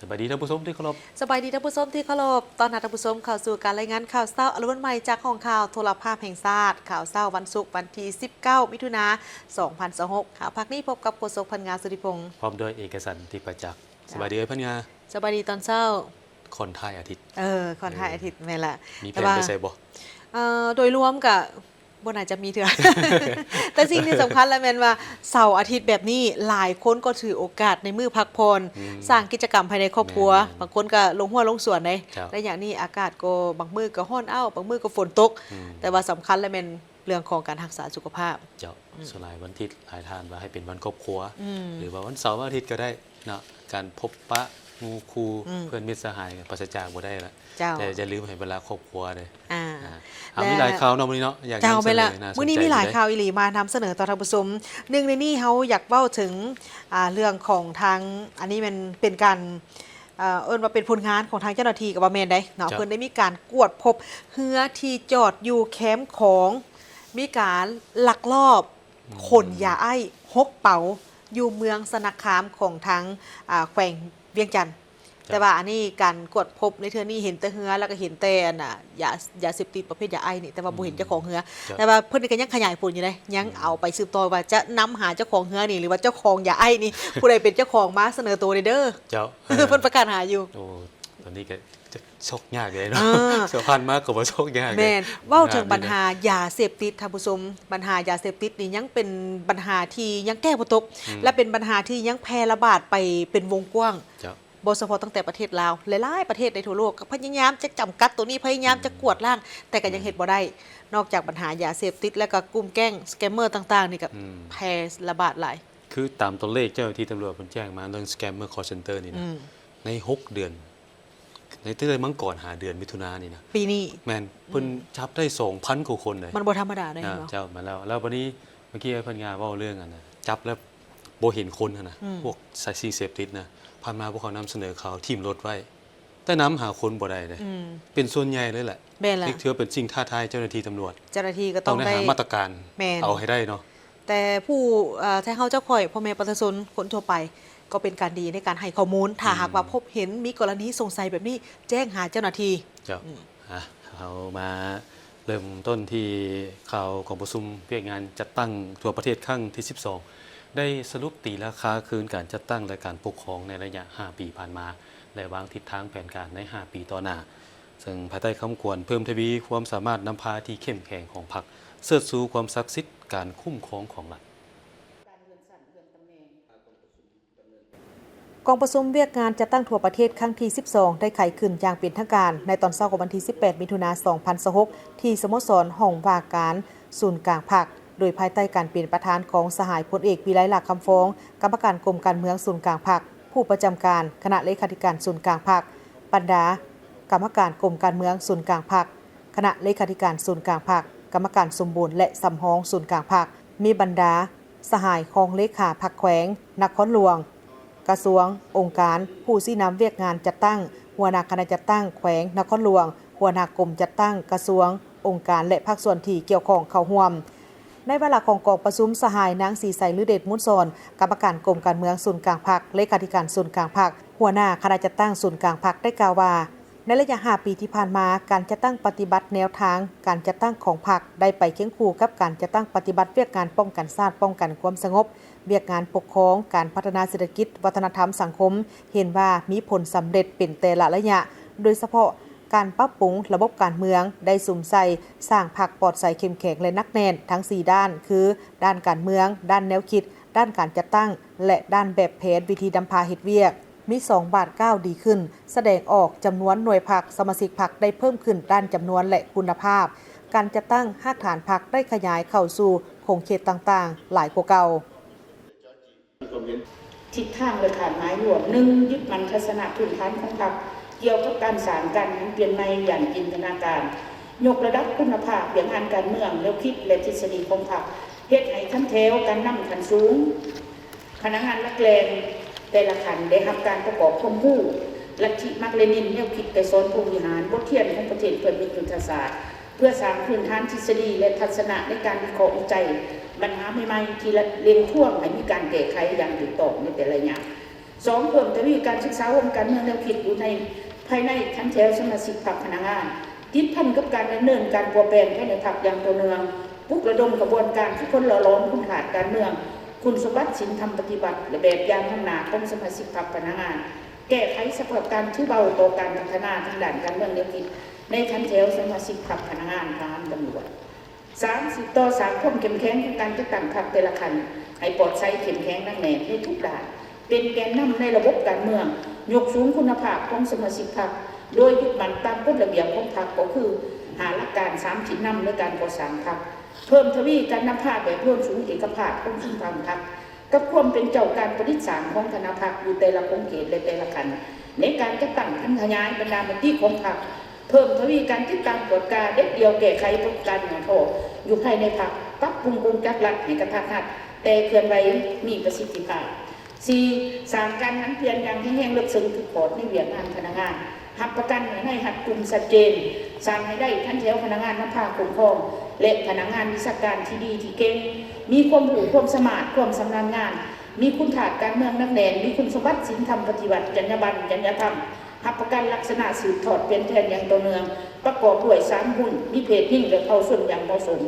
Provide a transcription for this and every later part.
ສະບາຍດີທ່ານຜູ້ຊົມທີ່ເຄົາລົບ. ສະບາຍດີທ່ານຜູ້ຊົມທີ່ເຄົາລົບ. ຕ້ອນຮັບທ່ານຜູ້ຊົມເຂົ້າສູ່ການລາຍງານຂ່າວເຊົ້າອາລົມໃໝ່ຈາກຫ້ອງຂ່າວໂທລະພາບແຫ່ງຊາດ. ຂ່າວເຊົ້າວັນສຸກ ວັນທີສິບເກົ້າ ມິຖຸນາ ສອງພັນຊາວຫົກ. ຂ່າວພາກນີ້ພົບກັບໂຄສົກ ພັນງາ ສຸທິພົງ ພ້ອມດ້ວຍເອກະສັນ ທິດປະຈັກ. ສະບາຍດີເອີຍ ພັນງາ. ສະບາຍດີຕອນເຊົ້າ. ຄ່ອນທ້າຍອາທິດ. ເອີ ຄ່ອນທ້າຍອາທິດ. ເອີ ແມ່ນລະ. ມີແຜນໄປໃສບໍ່? ເອີ ໂດຍລວມກະ ບໍ່ໜ້າຈະມີເທື່ອ ແຕ່ສິ່ງທີ່ສຳຄັນລະແມ່ນວ່າ ເສົາອາທິດແບບນີ້ ຫຼາຍຄົນກໍຖືໂອກາດໃນມື້ພັກຜ່ອນ ອືມ ສ້າງກິດຈະກຳພາຍໃນຄອບຄົວ. ແມ່ນໆ ບາງຄົນກໍລົງຮົ້ວລົງສວນເດ້. ເຈົ້າ. ໄລຍະນີ້ອາກາດກໍບາງມື້ກໍຮ້ອນອ້າວ ບາງມື້ກໍຝົນຕົກ. ອືມ ແຕ່ວ່າສຳຄັນລະແມ່ນເລື່ອງຂອງການຮັກສາສຸຂະພາບ. ເຈົ້າ. ອືມ ສ່ວນຫຼາຍວັນທິດຫຼາຍທ່ານວ່າໃຫ້ເປັນວັນຄອບຄົວ ອືມ ຫຼືວ່າວັນເສົາວັນອາທິດກໍໄດ້. ເນາະ ການພົບປະໝູ່ຄູ່ ອືມ ເພື່ອນມິດສະຫາຍປາສະຈາກບໍ່ໄດ້ລະ. ເຈົ້າ. ແຕ່ຢ່າລືມໃຫ້ເວລາຄອບຄົວເດ້. ອ່າ ອ່າ ເອົາ ແລະ ມີຫຼາຍຂ່າວເນາະມື້ນີ້ເນາະ ຢາກນຳສະເໜີ. ເຈົ້າ ແມ່ນລະ. ມື້ນີ້ມີຫຼາຍຂ່າວອີ່ຫຼີມານຳສະເໜີຕໍ່ທ່ານຜູ້ຊົມ. ໜຶ່ງໃນນີ້ເຮົາຢາກເວົ້າເຖິງ ອ່າ ເລື່ອງຂອງທາງ ອັນນີ້ແມ່ນເປັນການ ເອີ ເອີ້ນວ່າເປັນຜົນງານຂອງທາງເຈົ້າໜ້າທີ່ກໍບໍ່ແມ່ນໃດເນາະ. ເຈົ້າ. ເພິ່ນໄດ້ມີການກວດພົບເຮືອທີ່ຈອດຢູ່ແຄມຂອງ ມີການລັກລອບ ອືມ ຂົນຢາໄອສ໌ຫົກເປົາ ຢູ່ເມືອງຊະນະຄາມຂອງທາງ ອ່າ ແຂວງວຽງຈັນ. ເຈົ້າ. ແຕ່ວ່າອັນນີ້ການກວດພົບໃນເທື່ອນີ້ເຫັນແຕ່ເຮືອ ແລ້ວກໍເຫັນແຕ່ອັນນ່າ ຢາ ຢາເສບຕິດປະເພດຢາໄອສ໌ນີ້ ແຕ່ວ່າບໍ່ເຫັນເຈົ້າຂອງເຮືອ. ອືມ ເຈົ້າ. ແຕ່ວ່າເພິ່ນກໍຍັງຂະຫຍາຍຜົນຢູ່ເດ້ ຍັງ ອືມ ເອົາໄປສືບຕໍ່ວ່າຈະນຳຫາເຈົ້າຂອງເຮືອນີ້ ຫຼືວ່າເຈົ້າຂອງຢາໄອສ໌ນີ້ ຜູ້ໃດເປັນເຈົ້າຂອງມາສະເໜີໂຕແດ່ເດີ. ເຈົ້າ. ເອີ ເພິ່ນປະກາດຫາຢູ່. ໂອ້ ຕອນນີ້ກໍ ຈະຊອກຍາກເດ້ເນາະ. ເອີ ເຊື່ອຜ່ານມາກໍບໍ່ຊອກຍາກເດ້. ແມ່ນ. ເວົ້າເຖິງບັນຫາຢາເສບຕິດ ທ່ານຜູ້ຊົມ, ບັນຫາຢາເສບຕິດນີ້ຍັງເປັນບັນຫາທີ່ຍັງແກ້ບໍ່ຕົກ ອືມ ແລະ ເປັນບັນຫາທີ່ຍັງແຜ່ລະບາດໄປເປັນວົງກວ້າງ. ເຈົ້າ. ບໍ່ສະເພາະຕັ້ງແຕ່ປະເທດລາວ, ຫຼາຍໆປະເທດໃນທົ່ວໂລກກໍພະຍາຍາມຈະຈຳກັດໂຕນີ້, ພະຍາຍາມຈະກວາດລ້າງ, ແຕ່ກໍຍັງເຮັດບໍ່ໄດ້. ອືມ. ນອກຈາກບັນຫາຢາເສບຕິດ ແລ້ວກໍກຸ່ມແກ້ງສະແກມເມີຕ່າງໆນີ້ກໍ ອືມ ແຜ່ລະບາດຫຼາຍ. ຄືຕາມຕົວເລກເຈົ້າໜ້າທີ່ຕຳຫຼວດເພິ່ນແຈ້ງມາເລື່ອງສະແກມເມີ ຄອລເຊັນເຕີນີ້ນະ, ອືມ ໃນຫົກເດືອນ ໃນແຕ່ເດືອນມັງກອນຫາເດືອນມິຖຸນານີ້ນະ ປີນີ້ ແມ່ນ ອືມ ເພິ່ນຈັບໄດ້ສອງພັນກວ່າຄົນເດ້. ມັນບໍ່ທຳມະດາເດ້ ເຫັນບໍ່? ເຈົ້າ ແມ່ນແລ້ວ. ແລ້ວບັດນີ້ ເມື່ອກີ້ເພິ່ນຍາເວົ້າເລື່ອງອັນນ່າ ຈັບແລ້ວບໍ່ເຫັນຄົນຫັ້ນນະ ອືມ ພວກສາຍສິ່ງເສບຕິດນະ. ຜ່ານມາພວກເຂົານຳສະເໜີຂ່າວຖິ້ມລົດໄວ້ ແຕ່ນຳຫາຄົນບໍ່ໄດ້ເດ້. ອືມ ເປັນສ່ວນໃຫຍ່ເລີຍແຫຼະ. ແມ່ນລະ. ຖືວ່າເປັນສິ່ງທ້າທາຍເຈົ້າໜ້າທີ່ຕຳຫຼວດ. ເຈົ້າໜ້າທີ່ກໍຕ້ອງໄດ້ ຕ້ອງໄດ້ຫາມາດຕະການ ແມ່ນ ເອົາໃຫ້ໄດ້ເນາະ. ແຕ່ຜູ້ ເອີ ແທນເຮົາເຈົ້າຂ້ອຍ ພໍ່ແມ່ປະຊາຊົນຄົນທົ່ວໄປ ກໍເປັນການດີໃນການໃຫ້ຂໍ້ມູນ. ຖ້າ ອືມ ຫາກວ່າພົບເຫັນມີກໍລະນີສົງໄສແບບນີ້ ແຈ້ງຫາເຈົ້າໜ້າທີ່. ເຈົ້າ. ອືມ ອ່ະ ເຮົາມາເລີ່ມຕົ້ນທີ່ຂ່າວກອງປະຊຸມວຽກງານຈັດຕັ້ງທົ່ວປະເທດຄັ້ງທີສິບສອງ ໄດ້ສະຫຼຸບຕີລາຄາຄືນການຈັດຕັ້ງ ແລະ ການປົກຄອງໃນໄລຍະຫ້າປີຜ່ານມາ ແລະ ວາງທິດທາງແຜນການໃນຫ້າປີຕໍ່ໜ້າ. ເຊິ່ງພາຍໃຕ້ຄຳຂວັນເພີ່ມທະວີຄວາມສາມາດນຳພາທີ່ເຂັ້ມແຂງຂອງພັກ, ເຊີດຊູຄວາມສັກສິດການຄຸ້ມຄອງຂອງລັດ. ກອງປະຊຸມວຽກງານຈັດຕັ້ງທົ່ວປະເທດຄັ້ງທີສິບສອງ ໄດ້ໄຂຂຶ້ນຢ່າງເປັນທາງການໃນຕອນເຊົ້າຂອງວັນທີສິບແປດ ມິຖຸນາ ສອງພັນຊາວຫົກ ທີ່ສະໂມສອນຫ້ອງວ່າການສູນກາງພັກ ໂດຍພາຍໃຕ້ການເປັນປະທານຂອງສະຫາຍພົນເອກ ວິໄລ ຫຼ້າຄຳຟອງ ກຳມະການກົມການເມືອງສູນກາງພັກ, ຜູ້ປະຈຳການຄະນະເລຂາທິການສູນກາງພັກ, ບັນດາກຳມະການກົມການເມືອງສູນກາງພັກ, ຄະນະເລຂາທິການສູນກາງພັກ, ກຳມະການສົມບູນ ແລະ ສຳຮອງສູນກາງພັກ, ມີບັນດາສະຫາຍຮອງເລຂາພັກແຂວງ, ນະຄອນຫຼວງ, ກະຊວງ, ອົງການ, ຜູ້ຊີ້ນຳວຽກງານຈັດຕັ້ງ, ຫົວໜ້າຄະນະຈັດຕັ້ງແຂວງ, ນະຄອນຫຼວງ, ຫົວໜ້າກົມຈັດຕັ້ງ, ກະຊວງ, ອົງການ ແລະ ພາກສ່ວນທີ່ກ່ຽວຂ້ອງເຂົ້າຮ່ວມ. ໃນວາລະຂອງກອງປະຊຸມ, ສະຫາຍນາງ ສີໃສ ລືເດດມູນສອນ ກຳມະການກົມການເມືອງສູນກາງພັກ, ເລຂາທິການສູນກາງພັກ, ຫົວໜ້າຄະນະຈັດຕັ້ງສູນກາງພັກ ໄດ້ກ່າວວ່າ ໃນໄລຍະຫ້າປີທີ່ຜ່ານມາ, ການຈັດຕັ້ງປະຕິບັດແນວທາງການຈັດຕັ້ງຂອງພັກ ໄດ້ໄປຄຽງຄູ່ກັບການຈັດຕັ້ງປະຕິບັດວຽກງານປ້ອງກັນຊາດ, ປ້ອງກັນຄວາມສະຫງົບ, ວຽກງານປົກຄອງ, ການພັດທະນາເສດຖະກິດ, ວັດທະນະທຳ, ສັງຄົມ, ເຫັນວ່າມີຜົນສຳເລັດເປັນແຕ່ລະໄລຍະ, ໂດຍສະເພາະການປັບປຸງລະບົບການເມືອງ ໄດ້ສຸມໃສ່ສ້າງພັກປອດໃສເຂັ້ມແຂງ ແລະ ໜັກແໜ້ນທັງສີ່ດ້ານ ຄື ດ້ານການເມືອງ, ດ້ານແນວຄິດ, ດ້ານການຈັດຕັ້ງ ແລະ ດ້ານແບບແຜນວິທີນຳພາເຮັດວຽກ. ມີສອງບາດກ້າວດີຂຶ້ນ, ສະແດງອອກຈຳນວນໜ່ວຍພັກ, ສະມາຊິກພັກໄດ້ເພີ່ມຂຶ້ນດ້ານຈຳນວນ ແລະ ຄຸນນະພາບ. ການຈັດຕັ້ງຮາກຖານພັກໄດ້ຂະຫຍາຍເຂົ້າສູ່ຂົງເຂດຕ່າງໆຫຼາຍກວ່າເກົ່າ. ທິດທາງ ແລະ ຄາດໝາຍລວມ. ໜຶ່ງ, ຍຶດໝັ້ນທັດສະນະພື້ນຖານຂອງພັກ ກ່ຽວກັບການສ້າງການໝູນປ່ຽນໃໝ່ຢ່າງຈິນຕະນາການ, ຍົກລະດັບຄຸນນະພາບວຽກງານການເມືອງ, ແນວຄິດ ແລະ ທິດສະດີຂອງພັກ, ເຮັດໃຫ້ທັນແຖວການນຳຂັ້ນສູງ. ພະນັກງານຫຼັກແຫຼ່ງແຕ່ລະຂັ້ນໄດ້ຮັບການປະກອບຄວາມຮູ້ລັດທິມາກເລນິນ, ແນວຄິດໄກສອນພົມວິຫານ, ບົດຮຽນຂອງປະເທດເພື່ອນມິດຍຸດທະສາດ, ເພື່ອສ້າງພື້ນຖານທິດສະດີ ແລະ ທັດສະນະໃນການວິເຄາະວິໄຈບັນຫາໃໝ່ໆ ທີ່ລັດເລັ່ງທວງໃຫ້ມີການແກ້ໄຂຢ່າງຖືກຕ້ອງໃນແຕ່ລະໄລຍະ. ສອງ ເພີ່ມທະວີການສຶກສາໂຮມການເມືອງແນວຄິດຢູ່ໃນ ພາຍໃນຂັ້ນແຖວສະມາຊິກພັກພະນັກງານ ຕິດພັນກັບການດຳເນີນການປົວແປງພາຍໃນພັກຢ່າງຕໍ່ເນື່ອງ, ປຸກລະດົມຂະບວນການຝຶກຝົນຫຼໍ່ຫຼອມຄຸນທາດການເມືອງ, ຄຸນສົມບັດສິນທຳປະຕິວັດ ແລະ ແບບຢ່າງນຳໜ້າຂອງສະມາຊິກພັກພະນັກງານ, ແກ້ໄຂສະພາບການຖືເບົາຕໍ່ການພັດທະນາທາງດ້ານການເມືອງແນວຄິດ ໃນຂັ້ນແຖວສະມາຊິກພັກພະນັກງານ, ທະຫານ, ຕຳຫຼວດ. ສາມ ສືບຕໍ່ສ້າງຄວາມເຂັ້ມແຂງຂອງການຈັດຕັ້ງພັກແຕ່ລະຂັ້ນ ໃຫ້ປອດໃສ, ເຂັ້ມແຂງ, ໜັກແໜ້ນໃນທຸກດ້ານ, ເປັນແກນນຳໃນລະບົບການເມືອງ, ຍົກສູງຄຸນນະພາບຂອງສະມາຊິກພັກ ໂດຍຍຶດໝັ້ນຕາມກົດລະບຽບຂອງພັກ ກໍຄື ຫ້າ ຫຼັກການ, ສາມ ທິດນຳໃນການກໍ່ສ້າງພັກ, ເພີ່ມທະວີການນຳພາແບບລວມສູນເອກະພາບຂອງຊຸມພັກ ກັບຄວາມເປັນເຈົ້າການປະດິດສ້າງຂອງຄະນະພັກຢູ່ແຕ່ລະຂົງເຂດ ແລະ ແຕ່ລະຂັ້ນ ໃນການຈັດຕັ້ງຜັນຂະຫຍາຍບັນດາມະຕິຂອງພັກ, ເພີ່ມທະວີການຕິດຕາມກວດກາ, ເດັດດ່ຽວແກ້ໄຂປາກົດການຫຍໍ້ທໍ້ຢູ່ພາຍໃນພັກ, ປັບປຸງກົງຈັກລັດໃຫ້ກະທັດຮັດ ແຕ່ເຄື່ອນໄຫວມີປະສິດທິພາບ. ສີ່ ສ້າງການຫັນປ່ຽນຢ່າງແຮງແຮງເລິກເຊິ່ງທຸກຂອດໃນວຽກງານພະນັກງານ, ຮັບປະກັນໃຫ້ໃນຮັດກຸ່ມຊັດເຈນ, ສ້າງໃຫ້ໄດ້ຂັ້ນແຖວພະນັກງານນຳພາຄຸ້ມຄອງ ແລະ ພະນັກງານວິຊາການທີ່ດີທີ່ເກັ່ງ, ມີຄວາມຮູ້ຄວາມສາມາດ, ຄວາມຊຳນານງານ, ມີຄຸນທາດການເມືອງໜັກແໜ້ນ, ມີຄຸນສົມບັດສິນທຳປະຕິວັດ, ຈັນຍາບັນ, ຈັນຍາທຳ, ຮັບປະກັນລັກສະນະສືບທອດປ່ຽນແປງຢ່າງຕໍ່ເນື່ອງ, ປະກອບດ້ວຍສາມຮຸ່ນ, ມີເພດຍິງ ແລະ ເຜົ່າຊົນຢ່າງເໝາະສົມ.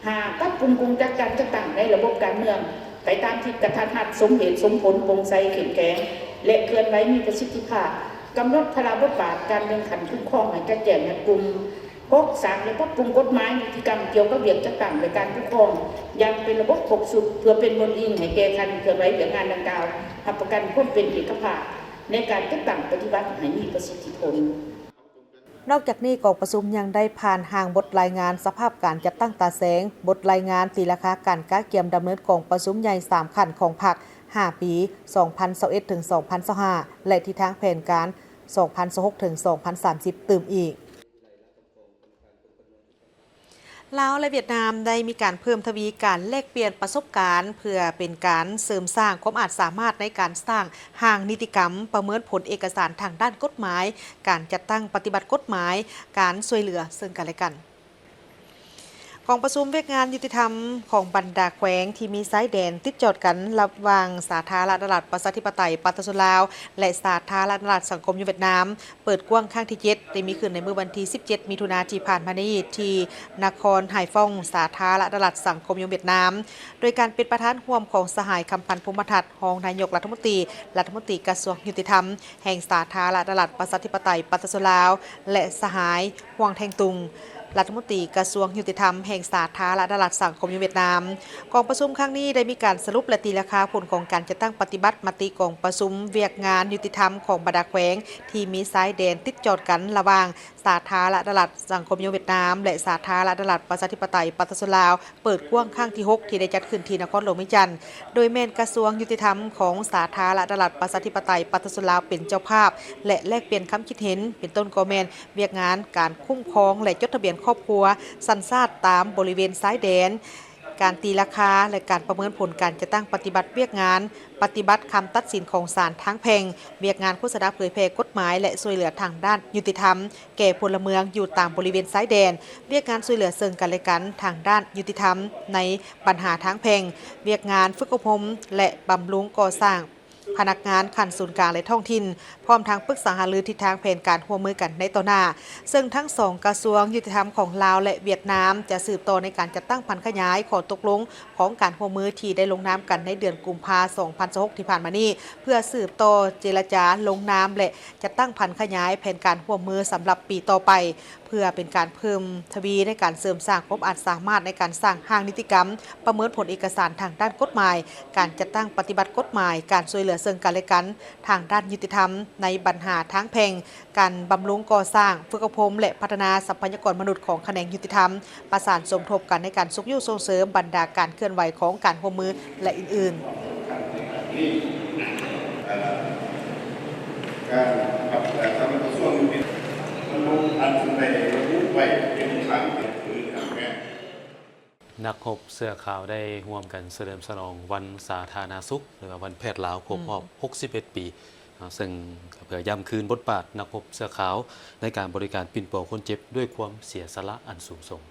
ຫ້າ ປັບປຸງກົງຈັກການຈັດຕັ້ງໃນລະບົບການເມືອງ ໄປຕາມທິດກະທັດຮັດ, ສົມເຫດສົມຜົນ, ໂປ່ງໃສ, ເຂັ້ມແຂງ ແລະ ເຄື່ອນໄຫວມີປະສິດທິພາບ, ກຳນົດພາລະບົດບາດການແບ່ງຂັ້ນຄຸ້ມຄອງໃຫ້ຈະແຈ້ງຮັດກຸ່ມ. ຫົກ ສ້າງ ແລະ ປັບປຸງກົດໝາຍນິຕິກຳກ່ຽວກັບວຽກຈັດຕັ້ງ ແລະ ການປົກຄອງຢ່າງເປັນລະບົບຄົບຊຸດ ເພື່ອເປັນບ່ອນອີງໃຫ້ແກ່ຂັ້ນເຄື່ອນໄຫວວຽກງານດັ່ງກ່າວ, ຮັບປະກັນຄວາມເປັນເອກະພາບໃນການຈັດຕັ້ງປະຕິບັດໃຫ້ມີປະສິດທິຜົນ. ນອກຈາກນີ້, ກອງປະຊຸມຍັງໄດ້ຜ່ານຮ່າງບົດລາຍງານສະພາບການຈັດຕັ້ງຕາແສງ, ບົດລາຍງານຕີລາຄາການກະກຽມດຳເນີນກອງປະຊຸມໃຫຍ່ສາມຂັ້ນຂອງພັກ ຫ້າປີ, ສອງພັນຊາວເອັດ ເຖິງ ສອງພັນຊາວຫ້າ ແລະ ທິດທາງແຜນການ ສອງພັນຊາວຫົກ ເຖິງ ສອງພັນສາມສິບ ຕື່ມອີກ. ລາວ ແລະ ຫວຽດນາມ ໄດ້ມີການເພີ່ມທະວີການແລກປ່ຽນປະສົບການ ເພື່ອເປັນການເສີມສ້າງຄວາມອາດສາມາດໃນການສ້າງຮ່າງນິຕິກຳ, ປະເມີນຜົນເອກະສານທາງດ້ານກົດໝາຍ, ການຈັດຕັ້ງປະຕິບັດກົດໝາຍ, ການຊ່ວຍເຫຼືອເຊິ່ງກັນແລະກັນ. ກອງປະຊຸມວຽກງານຍຸຕິທຳຂອງບັນດາແຂວງທີ່ມີຊາຍແດນຕິດຈອດກັນລະຫວ່າງສາທາລະນະລັດປະຊາທິປະໄຕປະຊາຊົນລາວ ແລະ ສາທາລະນະລັດສັງຄົມນິຍົມຫວຽດນາມ ເປີດກວ້າງຄັ້ງທີເຈັດ ໄດ້ມີຂຶ້ນໃນມື້ວັນທີສິບເຈັດ ມິຖຸນາທີ່ຜ່ານມານີ້ ທີ່ນະຄອນໄຮຟອງ ສາທາລະນະລັດສັງຄົມນິຍົມຫວຽດນາມ ໂດຍການເປັນປະທານຮ່ວມຂອງສະຫາຍ ຄຳພັນ ພົມມະທັດ ຮອງນາຍົກລັດຖະມົນຕີ, ລັດຖະມົນຕີກະຊວງຍຸຕິທຳແຫ່ງສາທາລະນະລັດປະຊາທິປະໄຕປະຊາຊົນລາວ ແລະ ສະຫາຍ ຫວງ ແທງຕຸງ ລັດຖະມົນຕີກະຊວງຍຸຕິທຳແຫ່ງສາທາລະນະລັດສັງຄົມນິຍົມຫວຽດນາມ. ກອງປະຊຸມຄັ້ງນີ້ໄດ້ມີການສະຫຼຸບ ແລະ ຕີລາຄາຜົນຂອງການຈັດຕັ້ງປະຕິບັດມະຕິກອງປະຊຸມວຽກງານຍຸຕິທຳຂອງບັນດາແຂວງທີ່ມີຊາຍແດນຕິດຈອດກັນລະຫວ່າງ ສາທາລະນະລັດສັງຄົມນິຍົມຫວຽດນາມ ແລະ ສາທາລະນະລັດປະຊາທິປະໄຕປະຊາຊົນລາວ ເປີດກວ້າງຄັ້ງທີຫົກ ທີ່ໄດ້ຈັດຂຶ້ນທີ່ນະຄອນຫຼວງວຽງຈັນ, ໂດຍແມ່ນກະຊວງຍຸຕິທຳຂອງສາທາລະນະລັດປະຊາທິປະໄຕປະຊາຊົນລາວເປັນເຈົ້າພາບ ແລະ ແລກປ່ຽນຄຳຄິດເຫັນ, ເປັນຕົ້ນກໍແມ່ນວຽກງານການຄຸ້ມຄອງ ແລະ ຈົດທະບຽນຄອບຄົວ, ສັນຊາດຕາມບໍລິເວນຊາຍແດນ, ການຕີລາຄາ ແລະ ການປະເມີນຜົນການຈັດຕັ້ງປະຕິບັດວຽກງານ, ປະຕິບັດຄຳຕັດສິນຂອງສານທາງແພ່ງ, ວຽກງານໂຄສະນາເຜີຍແຜ່ກົດໝາຍ ແລະ ຊ່ວຍເຫຼືອທາງດ້ານຍຸຕິທຳ ແກ່ພົນລະເມືອງຢູ່ຕາມບໍລິເວນຊາຍແດນ, ວຽກງານຊ່ວຍເຫຼືອເຊິ່ງກັນແລະກັນທາງດ້ານຍຸຕິທຳໃນບັນຫາທາງແພ່ງ, ວຽກງານຝຶກອົບຮົມ ແລະ ບຳລຸງກໍ່ສ້າງພະນັກງານຂັ້ນສູນກາງ ແລະ ທ້ອງຖິ່ນ, ພ້ອມທັງປຶກສາຫາລືທິດທາງແຜນການຮ່ວມມືກັນໃນຕໍ່ໜ້າ, ເຊິ່ງທັງສອງກະຊວງຍຸຕິທຳຂອງລາວ ແລະ ຫວຽດນາມ ຈະສືບຕໍ່ໃນການຈັດຕັ້ງຜັນຂະຫຍາຍຂໍ້ຕົກລົງຂອງການຮ່ວມມືທີ່ໄດ້ລົງນາມກັນໃນເດືອນກຸມພາ ສອງພັນຊາວຫົກ ທີ່ຜ່ານມານີ້ ເພື່ອສືບຕໍ່ເຈລະຈາລົງນາມ ແລະ ຈັດຕັ້ງຜັນຂະຫຍາຍແຜນການຮ່ວມມືສຳລັບປີຕໍ່ໄປ, ເພື່ອເປັນການເພີ່ມທະວີໃນການເສີມສ້າງຄວາມອາດສາມາດໃນການສ້າງຮ່າງນິຕິກຳ, ປະເມີນຜົນເອກະສານທາງດ້ານກົດໝາຍ, ການຈັດຕັ້ງປະຕິບັດກົດໝາຍ, ການຊ່ວຍເຫຼືອເຊິ່ງກັນແລະກັນທາງດ້ານຍຸຕິທຳໃນບັນຫາທາງແພ່ງ, ການບຳລຸງກໍ່ສ້າງ, ຝຶກອົບຮົມ ແລະ ພັດທະນາຊັບພະຍາກອນມະນຸດຂອງຂະແໜງຍຸຕິທຳ, ປະສານສົມທົບກັນໃນການຊຸກຍູ້ສົ່ງເສີມບັນດາການເຄື່ອນໄຫວຂອງການຮ່ວມມື ແລະ ອື່ນໆ. ການ ເອີ ທາງກະຊວງຍຸຕິທຳ ມັນລົງອັນໄດ້ລະບຸໄວ້ເປັນທາງເປັນພື້ນຖານແມ່ນ. ນັກຮົບເສື້ອຂາວໄດ້ຮ່ວມກັນສະເຫຼີມສະຫຼອງວັນສາທາລະນະສຸກ ຫຼືວ່າວັນແພດລາວ ຄົບຮອບ ອືມ ຫົກສິບເອັດປີ, ເຊິ່ງກໍເພື່ອຢ້ຳຄືນບົດບາດນັກຮົບເສື້ອຂາວໃນການບໍລິການປິ່ນປົວຄົນເຈັບດ້ວຍຄວາມເສຍສະຫຼະອັນສູງສົ່ງ.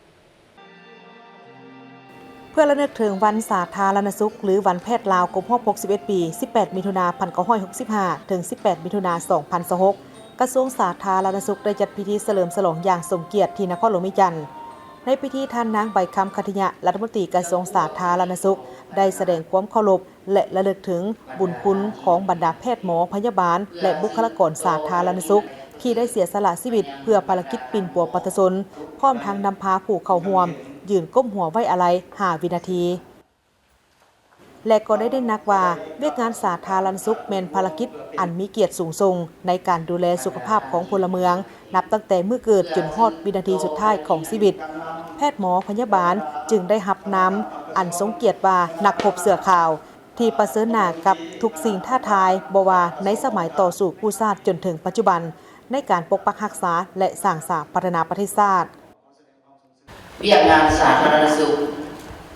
ເພື່ອລະນຶກເຖິງວັນສາທາລະນະສຸກ ຫຼື ວັນແພດລາວ ຄົບຮອບ ຫົກສິບເອັດ ປີ, ສິບແປດ ມິຖຸນາ ພັນເກົ້າຮ້ອຍຫົກສິບຫ້າ ເຖິງ ສິບແປດ ມິຖຸນາ ສອງພັນຊາວຫົກ, ກະຊວງສາທາລະນະສຸກໄດ້ຈັດພິທີສະເຫຼີມສະຫຼອງຢ່າງສົມກຽດທີ່ນະຄອນຫຼວງວຽງຈັນ. ໃນພິທີ ທ່ານນາງ ໃບຄຳ ຂັດທິຍະ ລັດຖະມົນຕີກະຊວງສາທາລະນະສຸກ ໄດ້ສະແດງຄວາມເຄົາລົບ ແລະ ລະລຶກເຖິງບຸນຄຸນຂອງບັນດາແພດໝໍ, ພະຍາບານ ແລະ ບຸກຄະລາກອນສາທາລະນະສຸກ ທີ່ໄດ້ເສຍສະຫຼະຊີວິດເພື່ອພາລະກິດປິ່ນປົວປະຊາຊົນ, ພ້ອມທັງນຳພາຜູ້ເຂົ້າຮ່ວມຢືນກົ້ມຫົວໄວ້ອາໄລຫ້າວິນາທີ ແລະ ກໍໄດ້ເນັ້ນໜັກວ່າ ວຽກງານສາທາລະນະສຸກແມ່ນພາລະກິດອັນມີກຽດສູງສົ່ງໃນການດູແລສຸຂະພາບຂອງພົນລະເມືອງ, ນັບຕັ້ງແຕ່ມື້ເກີດຈົນຮອດວິນາທີສຸດທ້າຍຂອງຊີວິດ. ແພດໝໍພະຍາບານຈຶ່ງໄດ້ຮັບນາມອັນຊົງກຽດວ່າ ນັກຮົບເສື້ອຂາວ ທີ່ປະເຊີນໜ້າກັບທຸກສິ່ງທ້າທາຍ, ບໍ່ວ່າໃນສະໄໝຕໍ່ສູ້ກູ້ຊາດຈົນເຖິງປັດຈຸບັນ, ໃນການປົກປັກຮັກສາ ແລະ ສ້າງສາພັດທະນາປະເທດຊາດ. ວຽກງານສາທາລະນະສຸກ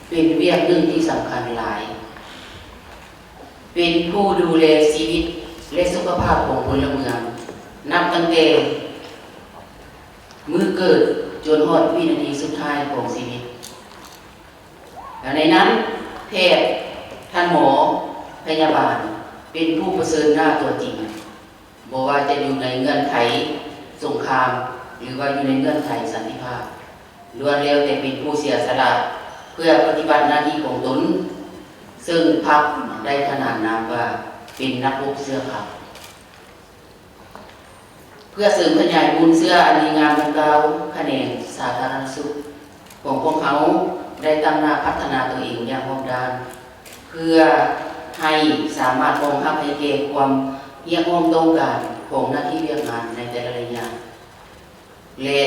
ເປັນວຽກໜຶ່ງທີ່ສຳຄັນຫຼາຍ, ເປັນຜູ້ດູແລຊີວິດ ແລະ ສຸຂະພາບຂອງພົນລະເມືອງ ນັບຕັ້ງແຕ່ມື້ເກີດຈົນຮອດວິນາທີສຸດທ້າຍຂອງຊີວິດ. ແລະ ໃນນັ້ນ ແພດ, ທ່ານໝໍ, ພະຍາບານ ເປັນຜູ້ປະເຊີນໜ້າຕົວຈິງ, ບໍ່ວ່າຈະຢູ່ໃນເງື່ອນໄຂສົງຄາມ ຫຼືວ່າຢູ່ໃນເງື່ອນໄຂສັນຕິພາບ, ລ້ວນແລ້ວແຕ່ເປັນຜູ້ເສຍສະຫຼະເພື່ອປະຕິບັດໜ້າທີ່ຂອງຕົນ, ເຊິ່ງພັກໄດ້ຂນານນາມວ່າເປັນນັກຮົບເສື້ອຂາວ. ເພື່ອເສີມຂະຫຍາຍມູນເຊື້ອອັນດີງາມດັ່ງກ່າວ, ຂະແໜງສາທາລະນະສຸກຂອງພວກເຮົາໄດ້ຕັ້ງໜ້າພັດທະນາຕົວເອງຢ່າງຮອບດ້ານ, ເພື່ອໃຫ້ສາມາດຮອງຮັບໃຫ້ແກ່ຄວາມຮຽກຮ້ອງຕ້ອງການຂອງໜ້າທີ່ວຽກງານໃນແຕ່ລະໄລຍະ ແລະ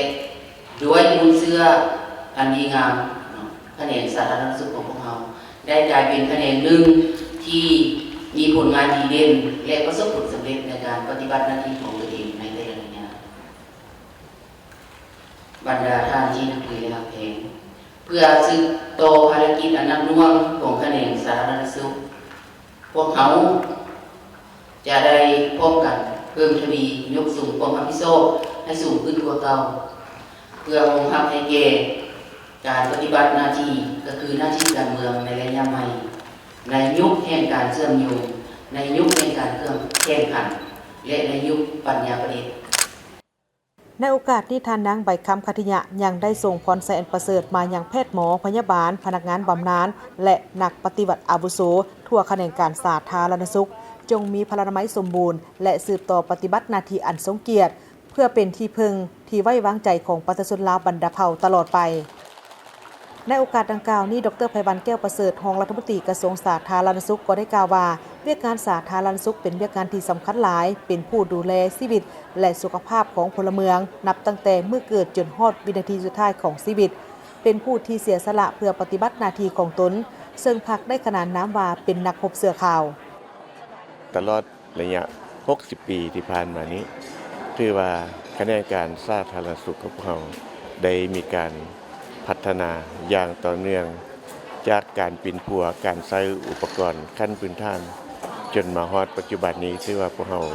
ດ້ວຍມູນເຊື້ອອັນດີງາມເນາະ, ຂະແໜງສາທາລະນະສຸກຂອງພວກເຮົາ ໄດ້ກາຍເປັນຂະແໜງໜຶ່ງທີ່ມີຜົນງານດີເດັ່ນ ແລະ ປະສົບຜົນສຳເລັດໃນການປະຕິບັດໜ້າທີ່ຂອງຕົວເອງໃນແຕ່ລະໄລຍະ. ບັນດາທ່ານທີ່ນັບຖື ແລະ ຮັກແພງ, ເພື່ອສືບຕໍ່ພາລະກິດອັນໜັກໜ່ວງຂອງຂະແໜງສາທາລະນະສຸກ, ພວກເຮົາຈະໄດ້ພ້ອມກັນເພີ່ມທະວີຍົກສູງຄວາມຮັບຜິດຊອບໃຫ້ສູງຂຶ້ນກວ່າເກົ່າ, ເພື່ອຮອງຮັບໃຫ້ແກ່ການປະຕິບັດໜ້າທີ່, ກໍຄືໜ້າທີ່ການເມືອງໃນໄລຍະໃໝ່, ໃນຍຸກແຫ່ງການເຊື່ອມໂຍງ, ໃນຍຸກແຫ່ງການເຄື່ອງແຂ່ງຂັນ ແລະ ໃນຍຸກປັນຍາປະດິດ. ໃນໂອກາດນີ້, ທ່ານນາງ ໃບຄຳ ຂັດທິຍະ ຍັງໄດ້ສົ່ງພອນໄຊອັນປະເສີດມາຍັງແພດໝໍ, ພະຍາບານ, ພະນັກງານບຳນານ ແລະ ນັກປະຕິບັດອາວຸໂສທົ່ວຂະແໜງການສາທາລະນະສຸກ, ຈົ່ງມີພະລານາໄມສົມບູນ ແລະ ສືບຕໍ່ປະຕິບັດໜ້າທີ່ອັນຊົງກຽດ, ເພື່ອເປັນທີ່ເພິ່ງທີ່ໄວ້ວາງໃຈຂອງປະຊາຊົນລາວບັນດາເຜົ່າຕະຫຼອດໄປ. ໃນໂອກາດດັ່ງກ່າວນີ້, ດອກເຕີ ໄພວັນ ແກ້ວປະເສີດ, ຮອງລັດຖະມົນຕີກະຊວງສາທາລະນະສຸກ ກໍໄດ້ກ່າວວ່າ, ວຽກງານສາທາລະນະສຸກເປັນວຽກງານທີ່ສຳຄັນຫຼາຍ, ເປັນຜູ້ດູແລຊີວິດ ແລະ ສຸຂະພາບຂອງພົນລະເມືອງ, ນັບຕັ້ງແຕ່ມື້ເກີດຈົນຮອດວິນາທີສຸດທ້າຍຂອງຊີວິດ, ເປັນຜູ້ທີ່ເສຍສະຫຼະເພື່ອປະຕິບັດໜ້າທີ່ຂອງຕົນ, ເຊິ່ງພັກໄດ້ຂະໜານນາມວ່າເປັນນັກຮົບເສື້ອຂາວ. ຕະຫຼອດ ໄລຍະຫົກສິບປີທີ່ຜ່ານມານີ້, ຖືວ່າຂະແໜງການສາທາລະນະສຸກຂອງພວກເຮົາໄດ້ມີການພັດທະນາຢ່າງຕໍ່ເນື່ອງ, ຈາກການປິ່ນປົວ, ການໃຊ້ອຸປະກອນຂັ້ນພື້ນຖານ, ຈົນມາຮອດປັດຈຸບັນນີ້, ຖືວ່າພວກເຮົາ